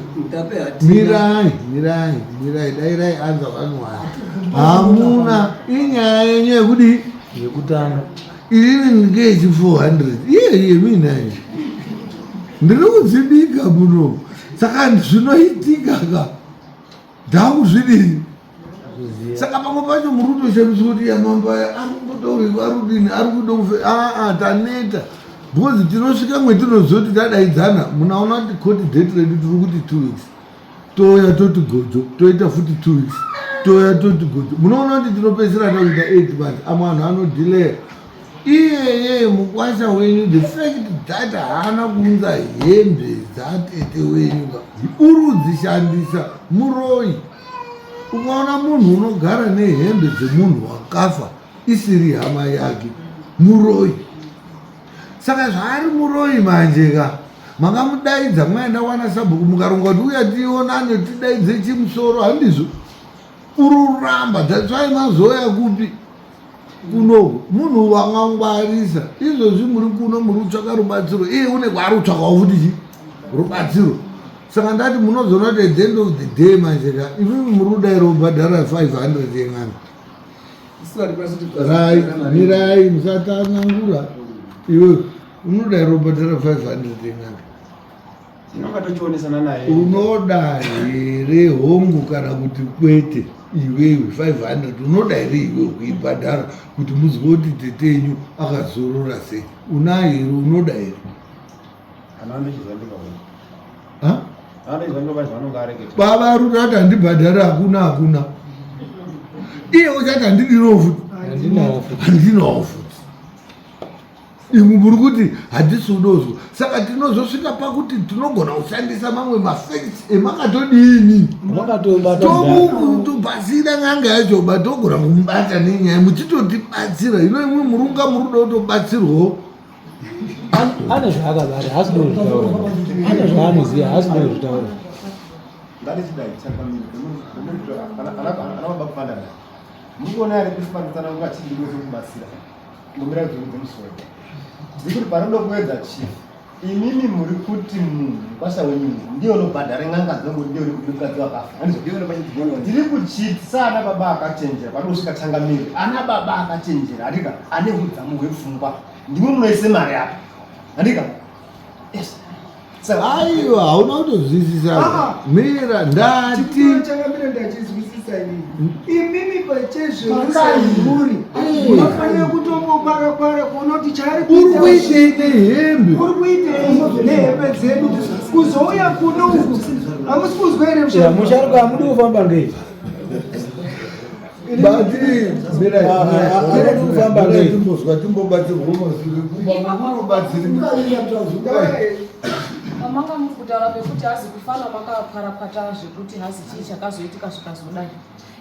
mirai mirai mirai dairai anza vanwaya hamuna inyaya yenyu yekudii yekutanga inini ndingechi 400 iye iye minaye ndiri kudzibika muno saka zvinoitika ka ndakuzvidii saka pamwe pacho muri kutoshamisa kuti yamambo aya ari kumbotauriko ari kudini ari kuda kufe aa taneta because tinosvika mwetinozoti tadaidzana munaona kuti court date redu tiri kuti two weeks touya toti gojo toita futi two weeks touya toti gojo munoona kuti tinopedzisira takuita eight months amwe anhu anodelaya iyeye mukwasha wenyu the fact that haana kuunza hembe dzatete wenyu uri kudzishandisa muroyi ukaona munhu unogara nehembe dzemunhu wakafa isiri hama yake muroyi saka zvaari muroyi manje ka makamudaidza mwaenda kwana sabhuku mukaronga kuti uya tionane tidaidze chimusoro handizvo ururamba that's why mazouya kupi kuno munhu wakangwarisa izvozvi muri kuno muri kutsvaka rubatsiro iye une kwaari kutsvakawo futi chi rubatsiro saka ndati munozoona kuti at the end of the day manje ka imimi muri kudaira kubhadhara 500 yen'anga rai mirai musatanangura iwe unodaira kubhadhara 500 yen'anga unoda here hongu kana kuti kwete iwewe 500 unoda here iwewe kuibhadhara kuti muzwe kuti tete yenyu akazorora sei unayo here unoda here Baba ari kuti handibhadhari hakuna hakuna. Iye uchati handidirowo futi. Handinawo futi. Imwi muri kuti hatisi kudozwa, saka tinozosvika pakuti tinogona kushandisa mamwe mafacts emakatodini tobasira n'anga yacho ba togona kumubata nenyaya muchitotibatsira. Ino imwi murunga muri kuda kutobatsirwawo. Ane zvaakabata haasi kuda kuzvitaura, ane zvaanoziva haasi kuda kuzvitaura. Muri kuona here kuti panotsanangura chii ndikuweze kubatsira ngomira dzokudza musoro ndiri kuti panoda kuedza chief imimi muri kuti munhu mukwasha wenyu ndiye unobhadhara n'anga dzangu ndiye uri kuti mukadzi wakafa ndiri kuchiti saana baba akachenjera panoda kusvika changamire ana baba akachenjera andika ane udzamu hwepfungwa ndimwe munoise mari apa andika yes. Aiwa, hauna kutozwisisa. Ah. Mira, ndati changamire ndachizwisisa inini. Imimi pachezvemusamhuri munofanira kutombokwara-kwara kuona kuti chaari uri kuitei nehembe? Uri kuitei nehembe dzedu kuzouya kuno uku? Hamusi kuzwa here? Musharuka, hamudi kufamba ngei? Bati mira, mira, timbozwa timbobatsirwa masure kumba munobatsiri. Pamanga muri kutaura pekuti hazi kufana makaparakwata zvekuti hazi chii chakazoitika zvikazodai,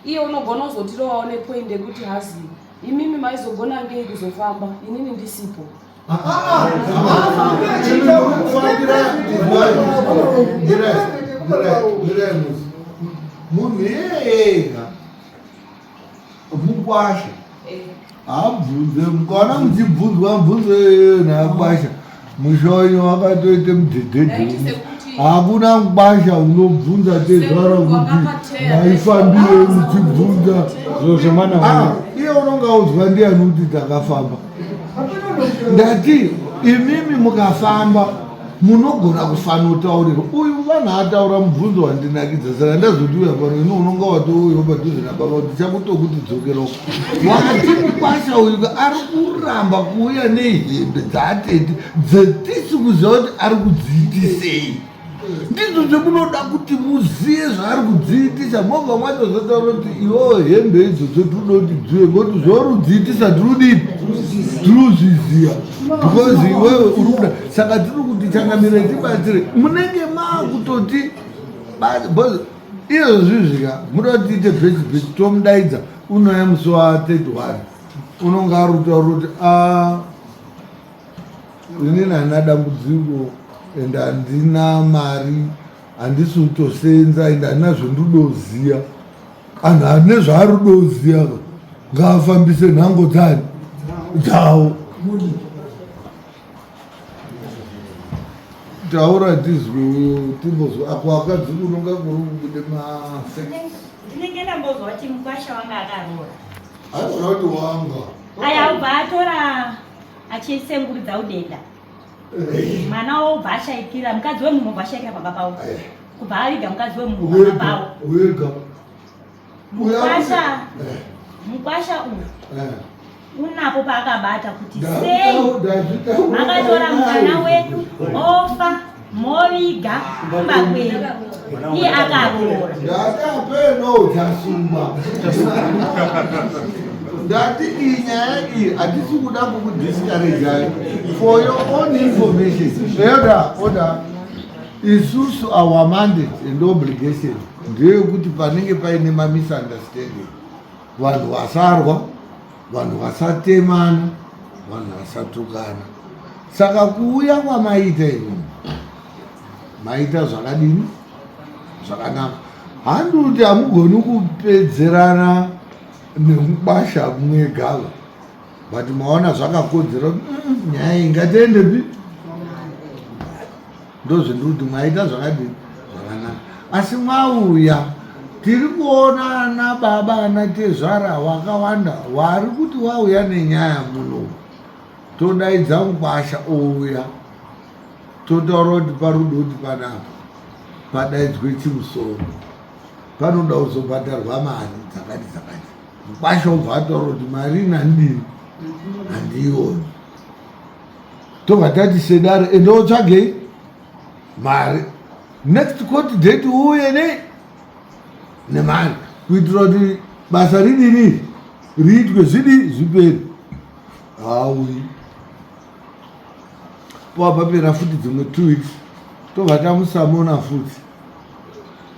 iye unogona kuzotirowawo nepoint yekuti hazi imimi maizogona ngei kuzofamba inini ndisipo. Munhu iyeyega mukwasha haabvunze. Mukaona muchibvunzwa mubvunzo iyoyo nakwasha, musha wenyu wakatoite mudhedhedhe. Hakuna mukwasha unobvunza tezvara kuti maifambire muchibvunza zviro zvemwana. Ah, iye unonga audzwa ndiani kuti takafamba? Ndati imimi mukafamba munogona kufanotaurirwa. Uyu vanhu ataura mubvunzo wandinakidza, saka ndazoti uya pano ino unonga watouyawo padhuze nababa kuti chakutokuti dzokeroko. Wakati mukwasha uyu ari kuramba kuuya nehembe dzaatete dzetisi kuziva kuti ari kudziitisei. Ndizvo zvemunoda kuti muzive zvaari kudziitisa, mobva mwatozotaura kuti iwewo hembe idzodzo tinoda kuti dziwe, ngokuti zvauri kudziitisa tirudii tiruzviziva, because iwewe uri kuda. Saka tiri kuti changamire tibatsire, munenge maakutoti izvozvi zvika muda kuti tiite bhechi bhechi, tomudaidza unouya musi wa 31, unonga ari kutaura kuti a inini handina dambudziko and handina mari, handisi kutosenza and handina zvendidoziya. Anhu ane zvaari kudoziya ngaafambise nhango dzani dzawo. Taura tizwe, timbozwa ako akadzi kunonga kuri kubude masex. Ndinenge ndambozwa kuti mukwasha wanga akaroora. Aiona kuti wanga aya ubva atora achisengurudza udenda, mwana wobva ashaikira, mukadzi wemunhu obva ashaikira pamba pavo, kubva aviga mukadzi wemunhu pamba pavo. Wega. Mukwasha uyu unapo paakabata kuti sei makatora mwana wedu ofa moviga kumba kwedu iye akaroora? Ndakapeno chasuma. Ndati iyi nyaya iyi hatisi kuda kukudiscouragei. For your own information, order, order, isusu our mandate and obligation ndeyekuti panenge paine mamisunderstanding, vanhu vasarwa, vanhu vasatemana, vanhu vasatukana. Saka kuuya kwamaita imi maita zvakadini? Zvakanaka. Handi kuti hamugoni kupedzerana nemukwasha mwegava, but maona zvakakodzera nyaya iyi ngatiendepi. Ndozvendiri kuti mwaita zvakadini? Zvakanaka. Asi mwauya tiri kuona ana baba ana tezvara wakawanda wari kuti wauya nenyaya muno, todaidza mukwasha ouya, totaura kuti parudo kuti panapa padaidzwe chimusoro, panoda kuzobhadharwa mari dzakati dzakati. Mukwasha obva ataura kuti mari nandini handiioni. Tobva tati sedare ende otsvagei mari, next court date uuye nei nemari kuitira kuti basa ridini. Riitwe zvidi zvipere. Hauyi. Pawapapera futi dzimwe 2 weeks tobva tamusamona futi.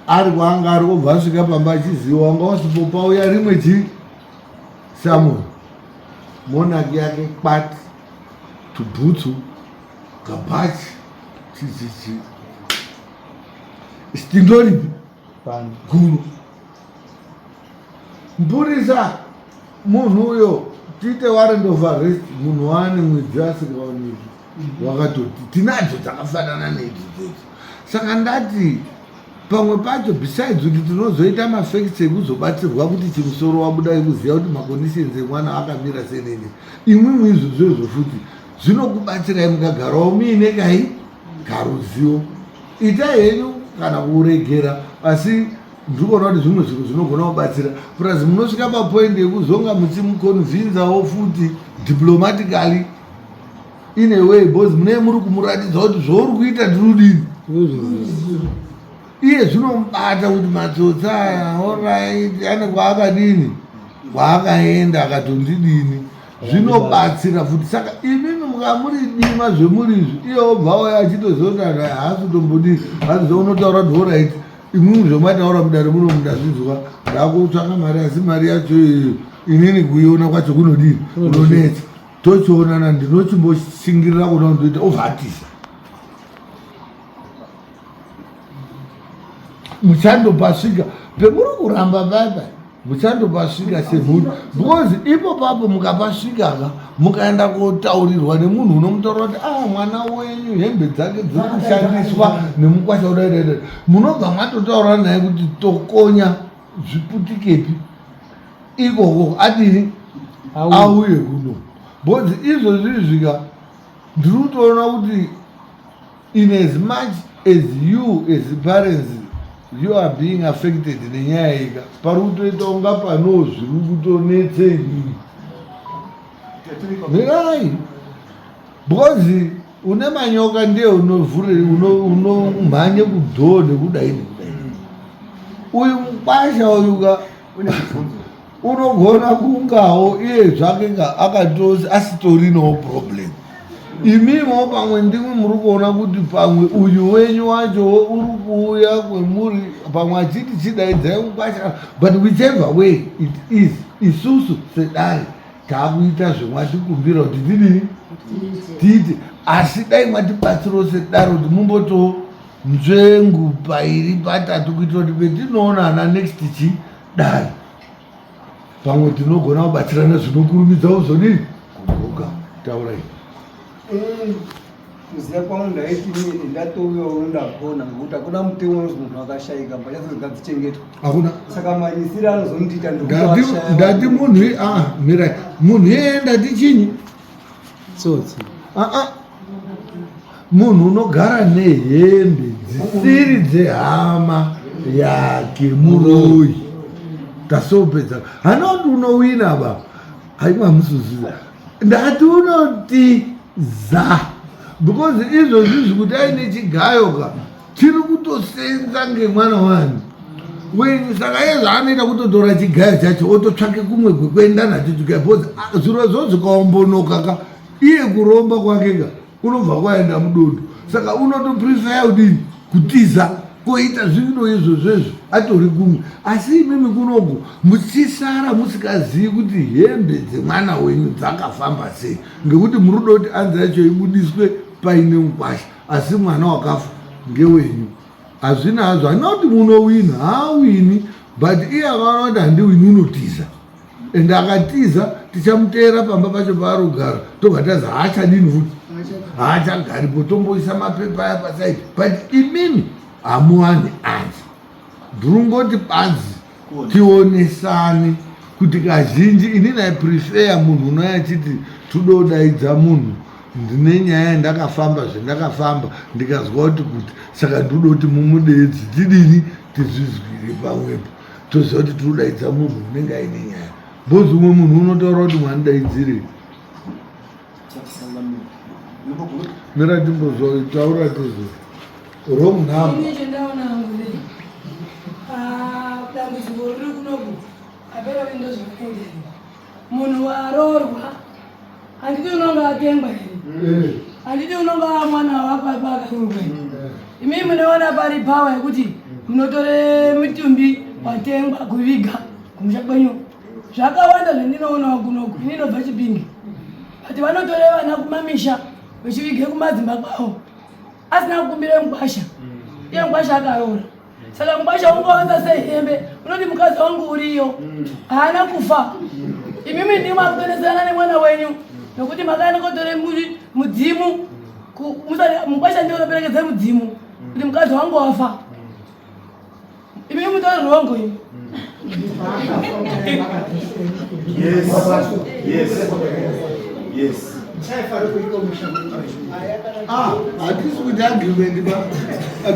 Ari kwaanga ari obva asvika pamba achiziva wanga wasipo pauya rimwe chi summon. Monarch yake kwati tubhutsu kabhachi chichichi. Tindoripi? Guru. Mpurisa munhu uyo tiite warrant of arrest munhu waane mwedzi asingaoneki wakatoti tinadzo dzakafanana neidzi dzedzi saka ndati pamwe pacho besides kuti tinozoita mafacts ekuzobatsirwa kuti chimusoro wabuda ekuziva kuti maconditions emwana akamira senene imwimwi izvozvo izvo futi zvinokubatsirai mukagarawo muine kai karuzivo itai henyu kana kuregera asi ndiri kuona kuti zvimwe zvinhu zvinogona kubatsira plus munosvika papoint yekuzonga muchimuconvinzawo futi diplomatically in a way because munee muri kumuratidza kuti zvauri kuita ndiri kudini iye zvinomubata kuti matsotsi aya orit ane kwaakadini kwaakaenda akatondidini zvinobatsira futi saka imimi mukamuri dima zvemuri izvi iye obva auya achitoziva kuti anhu haasi kutombodii aziva unotaura kuti orit imwimwi zvamataura mudare muno mundazvinzwa ndakutsvaka mari asi mari yacho iyoyo inini kuiona kwacho kunodii kunonetsa tochionana ndinochimboshingirira kuona kundoita ovhatisa muchandopasvika pemuri kuramba baba muchandopasvika semhuri because ipo papo mukapasvikaka mukaenda kotaurirwa nemunhu unomutaura kuti ah mwana wenyu hembe dzake dziri kushandiswa nemukwasha udaidai munobva matotaura naye kuti tokonya zviputikepi ikoko adini auye kuno because izvozvi izvika ndiri kutoona kuti in as much as you as parents you are being affected nenyaya ika pari kutoita kunga panoo zviri kutonetsei mirai because une manyoka ndiye unovhure unomhanye kudhoo nekudai nekudai uyu mukwasha uyuka unogona kungawo iye zvake ka akatozi asitorinawo problem imimiwo pamwe ndimwi muri kuona kuti pamwe uyu wenyu wacho uri kuuya kwemuri pamwe achiti chidaidzai mukwasha but whichever way it is isusu sedare takuita zvemwatikumbira kuti tidini tiite asi dai mwatibatsirawo sedare kuti mumboto nzvengu pairi patatu kuitira kuti petinoonana next chi dai pamwe tinogona kubatsirana zvinokurumidza kuzodini kugoga taurai eh, kuziva kwangu ndaiti inini ndatouyawo ndapona ngokuti hakuna mutemo unozi munhu akashaika mbatya dzozi ngadzichengetwe hakuna saka manyisiro anozondiita ndati munhu ah, mirai munhu iyeye ndati chinyi tsotsi aa munhu unogara nehembe dzisiri dzehama yake muroyi tasopedza hana kuti unowina ba haimwa musuziza ndati unotiza because izvozvi zvikuti aine chigayo ka tiri kutosenza ngemwana wani wenyu saka iye zvaanoita kutotora chigayo chacho ototsvake kumwe kwekuenda nacho chigayo because ah, zviro zvo zvikaombonoka ka iye kuromba kwake ka kunobva kwaenda mudondo saka unotoprefeya kudini kutiza koita zvino izvozvo izvo atori kumwe asi imimi kunoku muchisara musikazivi kuti hembe dzemwana wenyu dzakafamba sei ngekuti muri kuda kuti anzi yacho ibudiswe paine mukwasha asi mwana wakafa ngewenyu hazvina hazvo handina kuti munowina haawini but iye akaona kuti handiwini unotiza and akatiza tichamuteera pamba pacho paari kugara tobva tazi haachadini futi haachagaripo tomboisa mapepa aya pasaidi but imimi hamuwani anzi ndurungoti badzi tionesane kuti kazhinji inini i prefer munhu unouya achiti tudodaidza munhu ndine nyaya yandakafamba zvendakafamba ndikazwa kuti kuti saka ndoda kuti mumudeedzi tidini tizvizwire pamwepo toziva kuti tinodaidza munhu unenge aine nyaya bhozi umwe munhu unotaura kuti mwandidaidzirei mira timbozwa taura tizo wrong number Ini chendaona hangu nei ah, dambudziko riri kunoku apera kuti ndozvakaenderera Munhu aroorwa handiti unonga atengwa here? Eh. Handiti unonga mwana wako akaroorwa here? Imi munoona pari pawa yekuti munotore mutumbi watengwa kuviga kumusha kwenyu. Zvakawanda zvendinoonawo kunoku, ini ndobva Chipinge, but vanotore vana kumamisha vechivige kumadzimba kwavo asina kukumbira mukwasha, iye mukwasha akaroora. Saka mukwasha ungawanza sei hembe? Unoti mukadzi wangu uriyo, haana kufa. Imimi ndimi makutonesana nemwana wenyu nokuti makaenda kotore mudzimu, mukwasha ndiye unoperekedza mudzimu kuti mukadzi wangu wafa. Imi mutori wrong imi. Yes. Yes. Yes. Ah, hatisi kuti argument ba.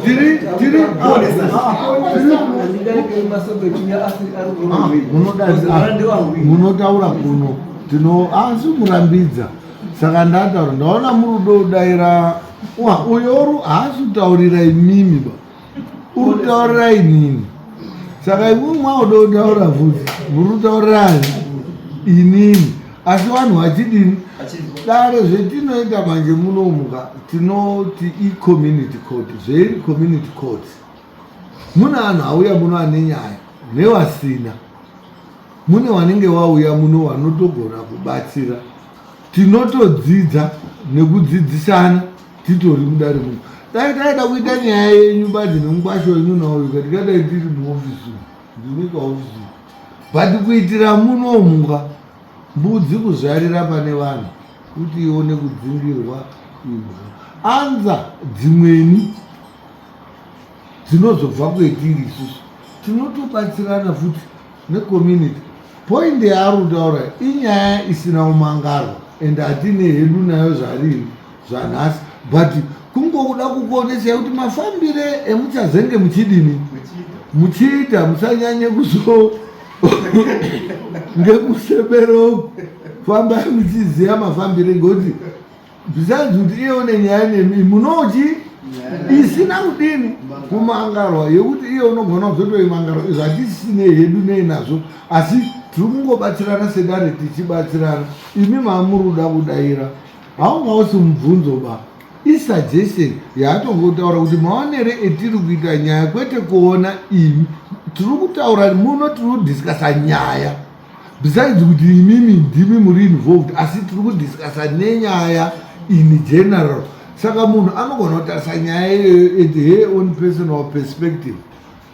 Tiri tiri munotaura kuno tino asi kurambidza saka ndataura ndaona murudo udaira uyo haasi kutaurira imimi ba uri kutaurira inini saka imwe mwaoda kutaura futi muri kutaurira inini asi vanhu vachidini dare zvetinoita manje munomuka tinoti icommunity court zveiri community court mune anhu auya muno ane nyaya nevasina mune vanenge vauya muno vanotogona kubatsira tinotodzidza nekudzidzisana titori mudare muno dai taida kuita nyaya yenyu badzi nemukwasha wenyu nauyu tikadai tiri muofisi ndine kaofisi but kuitira munomuka mbudzi kuzvarira pane vanhu kuti ione kudzingirwa imbwa anza dzimweni dzinozobva kwetiri isusu tinotobatsirana futi necommunity point yaari kutaura inyaya isina umangarwa and hatine hedu nayo zvarini zvanhasi but kungokuda kukuonesai kuti mafambire emuchazenge muchidini muchiita musanyanye kuzo ngekuseberoku fambai muchiziva mafambire ngekuti besides kuti iye une nyaya nemi munochi isina kudini kumangarwa yekuti iye unogona kuzotoimangarwa izvo hatisine hedu nei nazvo asi tiri kungobatsirana sedare tichibatsirana imi mamuri kuda kudaira haunga usi mubvunzo ba isuggestion yaatongotaura kuti maonere etiri kuita nyaya kwete kuona imi tiri kutaura muno tiri kudiscasa nyaya besides kuti imimi ndimi muri involved asi tiri kudiscasa nenyaya in general saka munhu anogona kutarisa nyaya iyoyo at her own personal perspective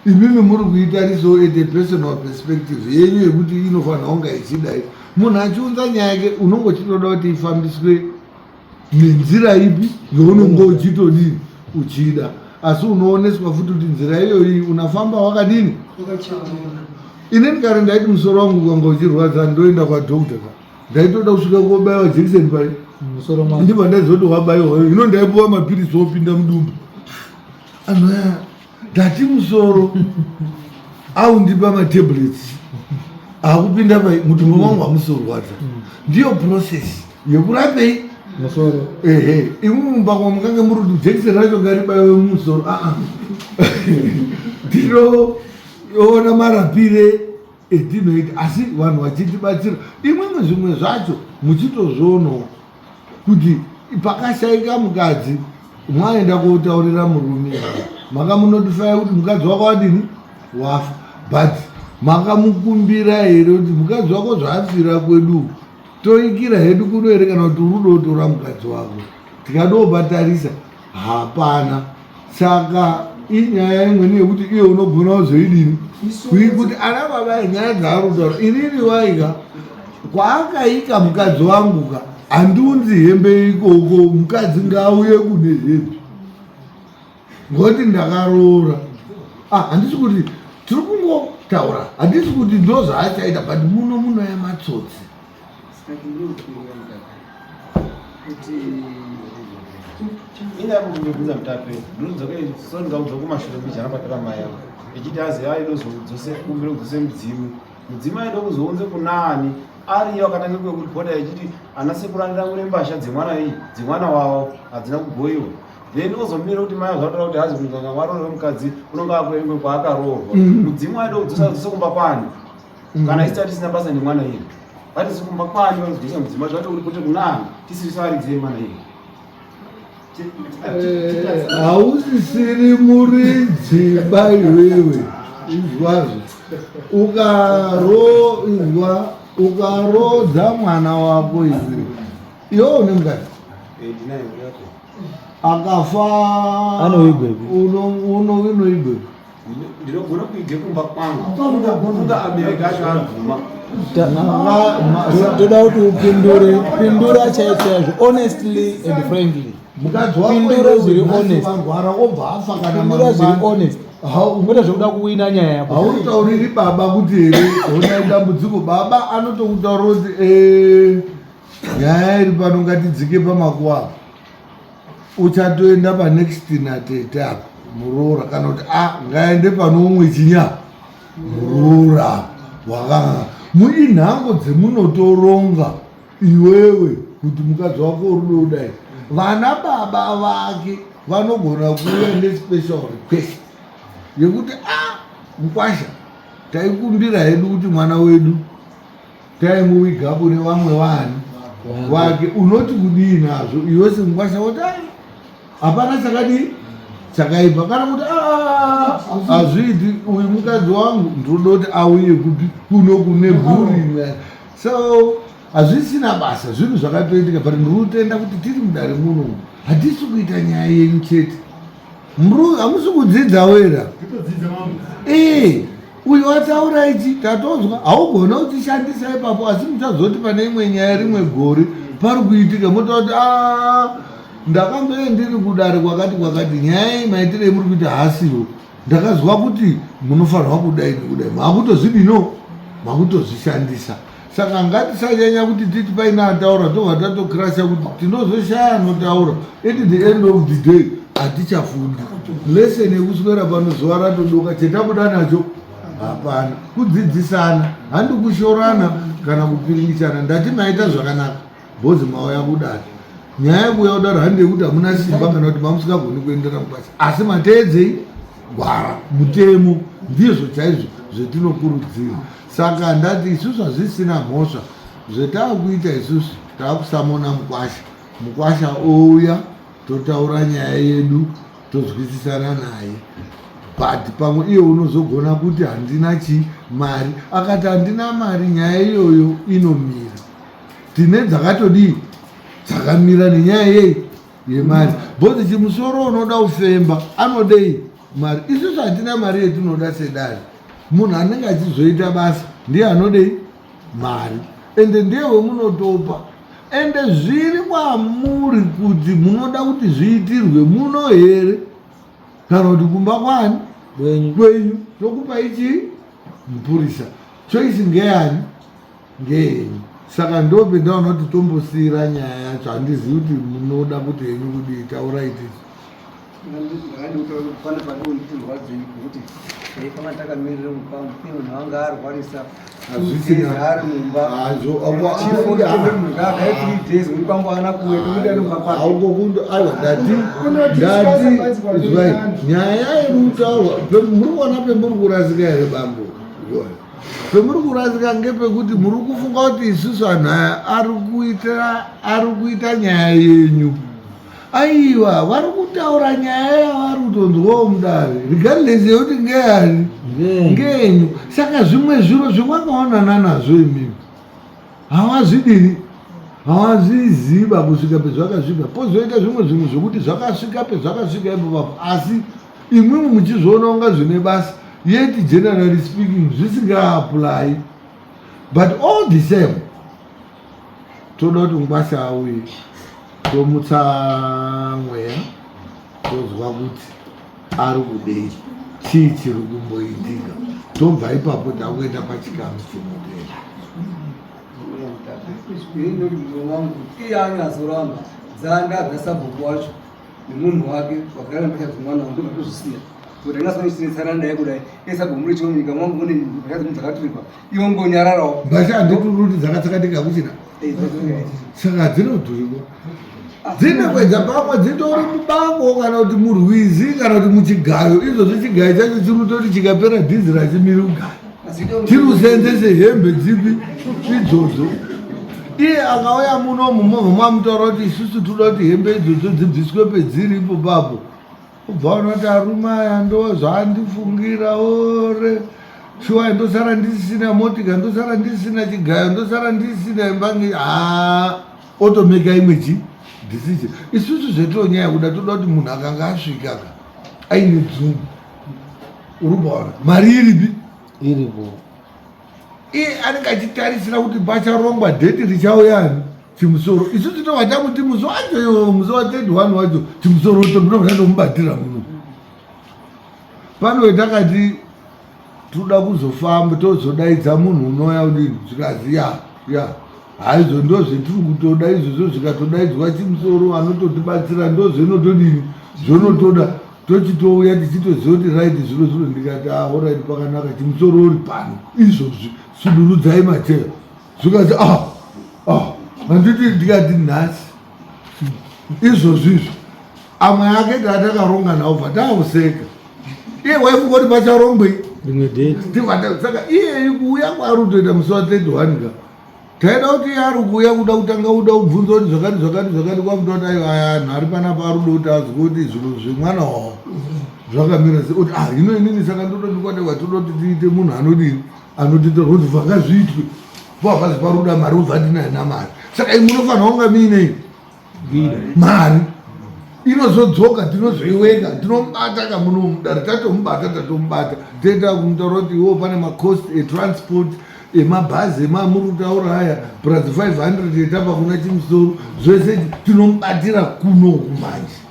imimi muri kuitarisawo at a personal perspective yenyu yekuti inofanira kunga ichidai munhu achiunza nyaya yake unonge uchitoda kuti ifambiswe nenzira ipi yaunonge uchitodini uchida asi unooneswa futi kuti nzira iyoyi unafamba wakadini inini kare ndaiti musoro wangu ukanga uchirwadza ndoenda kwadokta ka ndaitoda kusvika kobaiwa jekiseni pai ndibva ndaizoti wabaiwa ino ndaipuwa mapiritsi opinda mudumbu anhu aya ndati musoro aundipa matablets akupinda pai mudumbu mangu hamusorwadza ndiyo process yekurapei musoro ehe imwe mumba kwamukange muri kuti jekiseni racho ngaribaiwe mumusoro aa ndinoona marapire etinoita asi vanhu vachitibatsira imwimwe zvimwe zvacho muchitozvionawo kuti pakashaika mukadzi mwaenda kotaurira murume makamunotifaya kuti mukadzi wako wadini wafa but makamukumbira here kuti mukadzi wako zvaafira kwedu toikira hedu kuno here kana kuti uri kudotora mukadzi wako tikadobatarisa hapana saka inyaya imweni yekuti iye unogona kuzoidini kuti ana baba nyaya dzaari kutaura inini waika kwaakaika mukadzi wangu ka handiunzi hembe ikoko mukadzi ngaauye kune hembe ngokuti ndakaroora ah, handisi kuti tiri kungotaura handisi kuti ndo zvaachaita but muno munoya matsotsi Indakumbobvunza mutape ndinodzoka so ndingaudza kumashure mbijana patara mai avo echiti azi aidozodzose kumbira kudzose mudzimu mudzimu aida kuzounze kunaani ariyo akatanga kuyekuripota echiti ana sekuru andirangure mbasha dzemwana iyi dzemwana wavo hadzina kugoyiwa then ozomira kuti mai zvataura kuti hazi muganga waroorwe mukadzi unonga akuengwe kwaakaroorwa mm. mudzimu aida kudzosa dzose kumba kwani mm. kana isati isina basa nemwana iye. Vatisi kumba kwani vanozodzisa mudzimai zvatouri kunani tisiri varidzi vemwana iyi. Eh, hausisiri muridzi ba iwewe izwazvo ukaro izwa ukarodza mwana wako iwe iwe une mukadzi eh, akafa unoigwepi ndinogona kuige kumba kwangu kunga abereki acho abvuma toda kuti upindure pindura chaicho chaizvo honestly and frankly mukadzi pindura zviri honest warwara obva afa kana pindura zviri honest kwete zvekuda kuwina nyaya yako hautauriri baba kuti here honai dambudziko baba anotokutaurira kuti eh, nyaya iri pano ngatidzike pamakuva apa uchatoenda panext natete apa muroora kana kuti a ah, ngaende pano umwe chinya muroora wakanga muinhango dzemunotoronga iwewe kuti mukadzi wako uri kudai vana baba vake vanogona kuuya nespecial request yekuti a ah, mukwasha taikumbira hedu kuti mwana wedu taimuwigapo nevamwe vani vake unoti kudii nazvo iwe semukwasha woti ah, hapana chakadii chakaipa kana kuti ah, hazviiti uyu mukadzi wangu ndinoda kuti auye kupi kuno kune bhuri so hazvisina basa zvinhu zvakatoitika but ndiri kutenda kuti tiri mudare muno hatisi kuita nyaya yenyu chete hamusi kudzidza wera ee uyu ataura ichi tatonzwa haugona kuchishandisa ipapo asi muchazoti pane imwe nyaya rimwe gore pari kuitika motaura kuti ah, ndakambee ndiri kudare kwakati kwakati nyaya iyi maitire emuri kuita haasiwo ndakazwa kuti munofanirwa kudai nekudai makutozvidino makutozvishandisa saka ngatisanyanya kuti titi paine ataura tobva tatokrasha kuti tinozoshaya anotaura at the end of the day hatichafundi lesson yekuswera pano zuva ratodoka chetabuda nacho hapana kudzidzisana handi kushorana kana kupiringichana ndati maita zvakanaka bhozi mauya kudari nyaya yekuuya kudaro handi yekuti hamuna simba kana kuti mamusingagoni kuendera mubasa asi mateedzei gwara mutemo ndizvo chaizvo zvetinokurudzira saka ndati isusu hazvisina mhosva zvetaakuita isusu taakusamona mukwasha mukwasha ouya totaura nyaya yedu tozwisisana naye but pamwe iye unozogona kuti handina chi mari akati handina mari nyaya iyoyo inomira tine dzakatodii dzakamira nenyaya yei yemari bhozi chimusoro unoda kufemba anodei mari isusu hatina mari yetinoda sedare munhu anenge achizoita basa ndiye anodei mari ende ndiye wemunotopa ende zviri kwamuri kuti munoda kuti zviitirwe muno here kana kuti kumba kwani kwenyu tokupa ichi mupurisa choice ngeyani ngeyenyu saka ndopendaona kuti tombosiira nyaya yacho handizivi kuti munoda kuti henyu kudii taurai tisi pane padondirwadzei kuti taifamba takamirira mukwambo uye munhu anga arwarisa ari mumba days mukwambo ana kuuya tokuti anomba kwake aiwa ndati ndati izwai nyaya iri kutaurwa muri kuona pemuri kurasika here bambo Pemuri kurasika ngepekuti muri kufunga kuti isusu anhu aya ari kuita ari kuita nyaya yenyu. Aiwa vari kutaura nyaya yavari kutonzwawo mudare regardless yekuti ngeyani ngeyenyu. Saka zvimwe zviro zvemwakaonana nazvo imimi havazvidini havazviziva kusvika pezvakasvika pozoita zvimwe zvinhu zvekuti zvakasvika pezvakasvika ipopapo asi imwimwi muchizviona kunga zvine basa yet generally speaking zvisingaapply but all the same toda kuti ngwasha auye tomutsa mweya tozwa kuti ari kudei chii chiri kumboitika tobva ipapo takuenda pachikamu chinotera iye anyazoramba dzanda dzasabhuku wacho nemunhu wake wagara mbatya dzemwana wangu ndobva tozvisiya kuti ndingasoisinetsana naye kudai esabhomuri chimwe munyika mwangu mune mbatya dzimwe dzakaturikwa iwe ngonyararawo mbatya handituri kuti dzakatsakatika kuchina eh, saka dzinodhurikwa dzinokwedza pamwe dzitori mubango kana kuti murwizi kana kuti muchigayo izvozvo chigayo chacho chiri kutoti chikapera dhizi rachimiri kugaya tiri kuseenzese hembe dzipi idzodzo. Iye akauya munomu movha mamutaura kuti isusu toda kuti hembe idzodzo dzibviswe pedziri ipo papo. Ubva waona kuti arume aya ndo zvaandifungira ore shuwa ndosara ndisina motika ndosara ndisina chigayo ndosara ndisina imba haa otomeka imwe chi decision. Isusu zvetonyaya kuda toda kuti munhu akanga asvika ka aine dzungu uri kuona mari iripi iripo iye anenge achitarisira kuti pacharongwa dheti richauyani chimusoro isu tinobva tamuti musi wacho iwo musi wa 31 wacho chimusoro tinobva tatomubatira muno pano takati toda kuzofamba tozodaidza munhu unoya udini zvikazi ya ya haizvo ndozvetiri kutoda izvozvo zvikatodaidzwa chimusoro anototibatsira ndozvenotodini zvonotoda tochitouya tichitoziva kuti right zviro zviro ndikati ah orit pakanaka chimusoro uri pano izvozvi sudurudzai mateya zvikanzi ah ah handiti ndikati nhasi izvozvi izvo amwe ake taatakaronga nawo bva taakuseka iye waifunga kuti pacharongwei rimwe date saka iyeyi kuuya kwaari kutoita musi wa 31 ka taida kuti iye ari kuuya kuda kutanga kuda kubvunza kuti zvakati zvakati zvakati kwakuda kuti aiwa aya anhu ari panapa ari kuda kuti azwe kuti zviro zvemwana wavo zvakamira sei kuti ah hino inini saka ndoda ndikwadewa toda kuti tiite munhu anodini anotiita kuti zvakazviitwe po havazi paruda mari ubva ndinaina mari saka imi munofanira kunga muinei mari inozodzoka tinozoiweka tinomubata kamunomudari tatomubata tatomubata toenda kumutaura kuti iwo pane macost etransport emabhazi emamuri kutaura aya plus 500 etapa kuna chimusoro zvese tinomubatira kunoku manje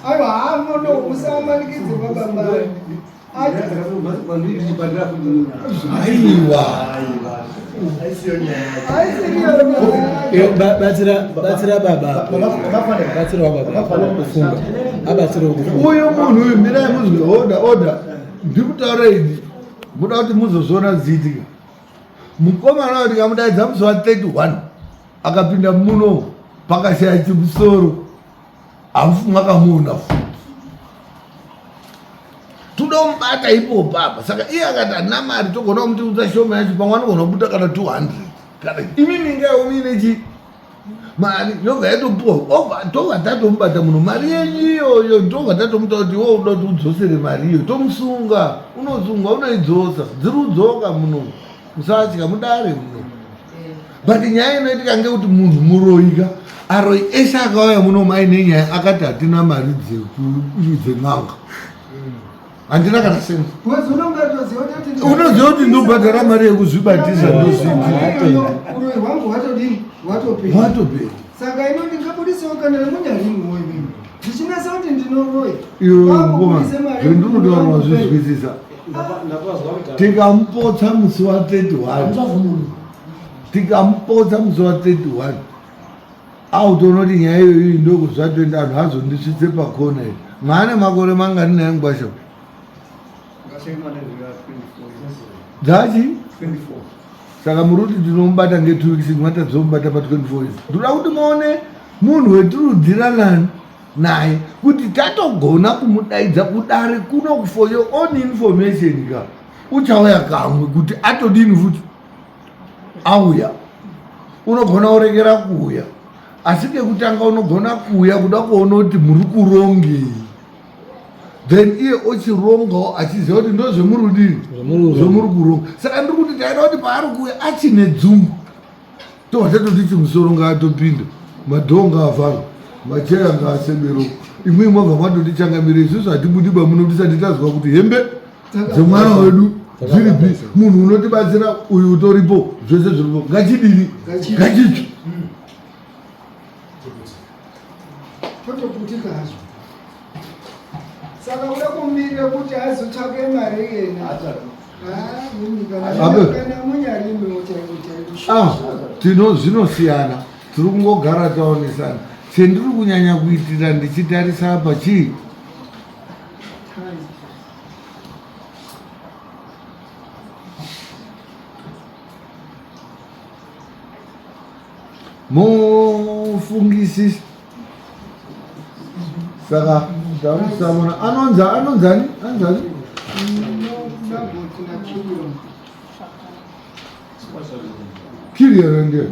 Aiwa hamono musamanikidze baba mai. Aiwa. Batsira batsira baba. Batsira baba kufunga. Abatsira kufunga. Uyu munhu uyu mirai muzwe order order. Ndikutaura ini. Muda kuti muzozviona zvichiitika. Mukomana uyu ndikamudaidza musi wa 31 akapinda muno pakashaya chimusoro hamufi makamuona futi todomubata ipopo apa saka iye akati handina mari togona kumutiudza shoma yacho pamwe anogona kubuda kana 200 kana imi mingawo muine chii mari yobva yatopuwa tobva tatomubata munhu mari yenyu iyoyo tobva tatomuta kuti iwe uda kuti udzosere mari iyo tomusunga unosungwa unoidzosa dziri udzoka muno musatya mudare muno but nyaya inoitika ngekuti munhu muroyika aroyi ese akauya muno maine nyaya akati hatina mari dzen'anga handina kana sense unoziva kuti ndobhadhara mari yekuzvibatisa ndozviuroyi hwangu hwatodini hwatopera hwatopera saka ino ndingabudisewo kana remunyarimwo imimi ndichinasa kuti ndinoroya iwe ngoma zvendinotaura wazvizwisisa tikamupotsa musi wa 31 tikamupotsa musi wa 31 autonoti nyaya iyoyi ndokuzvatoenda anhu azondisvitse pakona iyi mwaane makore mangani naye ngwasha dzachi saka muri kuti tinomubata nge two weeks mwatadzomubata pa 24 years ndoda kuti muone munhu wetirudzirana naye kuti tatogona kumudaidza kudare kuno for your own information ka uchauya kamwe kuti atodini futi auya unogona kurekera kuuya asi kekutanga unogona kuuya kuda kuona kuti muri kurongei then iye ochirongawo achiziva kuti ndozvemuri kudini zvemuri kuronga saka ndiri kuti taida kuti paari kuuya achine dzungu tobva tatoti chimusoro ngaatopinda madhoo ngaavharwe macheya ngaasebero imwe mwabva mwatoti changamire isusu hatibudi bamuno tisati tazwa kuti hembe dzemwana wedu dziripi munhu unotibatsira uyu utoripo zvese zviripo ngachidini ngachitsve totoputika hazvo saka uda kumirira kuti azotsvake mari iyena ah, tino zvinosiyana tiri kungogara taonesana chendiri kunyanya kuitira ndichitarisa apa chii Mufungisisa. Saka Tamusamona anonzi anonzani anonzani Kirion ndiye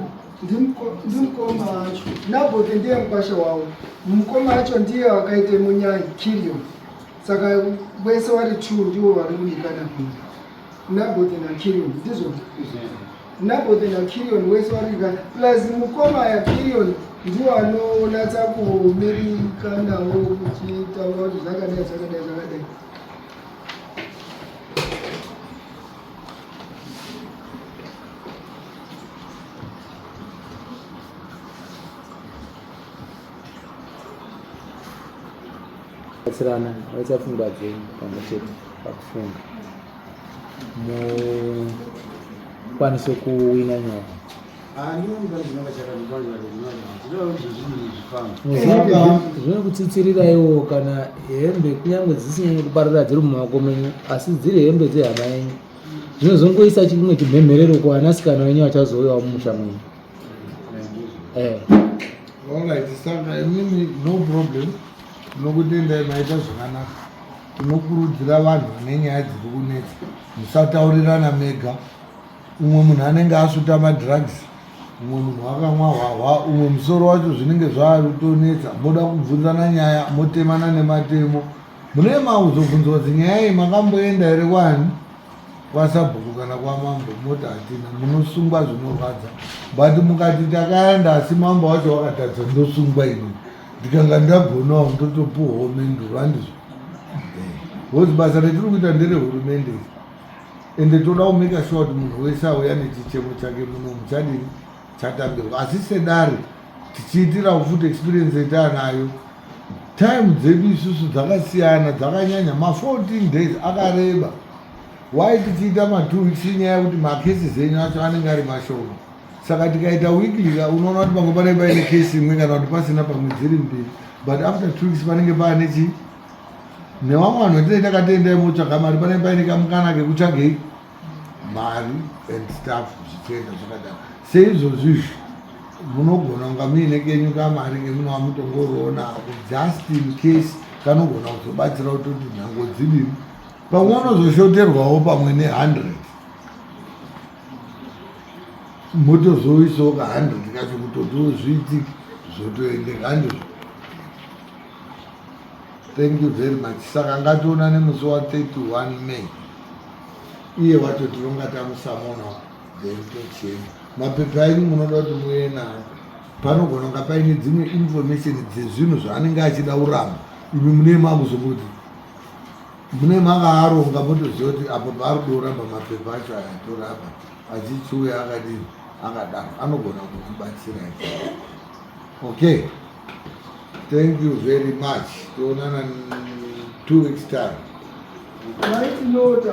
ndimukoma wacho Nabhothi ndiye mukwasha wavo mukoma wacho ndiye wakaite munyai Kirion saka vese vari two ndivo vari kudikana kuno Naboth naKirion ndizvo Naboth naKirion wese vari plus mukoma yaKirion ndiwo anonatsa kumirika nawo kuchitaura kuti zvakadai zvakadai zvakadai. Batsirana vaisa pfungwa dzenyu pamwe chete pakufunga. mukwanise kuwina nyaya. Zvinokutsitsirira iwo kana hembe kunyange dzisinyanyi kuparira dziri mumaoko menyu asi dziri hembe dzehama yenyu zvinozongoisa chimwe chimhemherero kuanasikana wenyu vachazouyawo mumusha mwenyu. Eh. Alright, saka imimi no problem tinokutendai maita zvakanaka. Tinokurudzira vanhu vane nyaya dziri kunetsa musataurirana mega. Umwe munhu anenge asvuta madrugs, umwe munhu akamwa hwahwa, umwe musoro wacho zvinenge zvakutonetsa, moda kubvunzana nyaya motemana nematemo. Mune makuzobvunzwa kuti nyaya iyi makamboenda here kwani kwasabhuku kana kwamambo, moti hatina, munosungwa zvinorwadza. But mukati takaenda asi mambo wacho wakatadza, ndosungwa ini. Ndikanga ndagonawo ndotopuhwawo menduru handizvo because basa retiri kuita nderehurumende ende toda kumeka sure kuti munhu wese auya nechichemo chake muno muchadini chatambirwa asi sedare tichiitira futi experience yetaanayo time dzedu isusu dzakasiyana dzakanyanya ma14 days akareba why tichiita ma2 weeks inyaya yekuti macases enyu acho anenge ari mashoma saka tikaita weekly ka unoona kuti pamwe panenge paine case imwe kana kuti pasina pamwe dziri mbiri but after 2 weeks panenge paane chi nevamwe vanhu vatinenge takatendai motsvaga mari panenge paine kamukana kekutsvagei mari and stuff zvichienda zvakadaro seizvozvi izvi munogona kunga muine kenyu kamari kemunova mutongoroona ako just in case kanogona kuzobatsira kutoti nhango dzidini pamwe unozoshoterwawo pamwe ne100 motozoisawo ka 100 kacho kutotiwo zviitike zvotoendeka handizvo thank you very much saka ngationane musi wa 31 May iye wacho tinonga tamusamona then tochienda mapepa enyu munoda kuti muuye nawo panogona kunga paine dzimwe information dzezvinhu zvaanenge achida kuramba imi mune makuzongoti mune makaaronga motoziva kuti apo paari kutoramba mapepa acho aya toramba achichiuya akadini akadaro anogona kukubatsira okay thank you very much toonana 2 weeks time Right, Lord.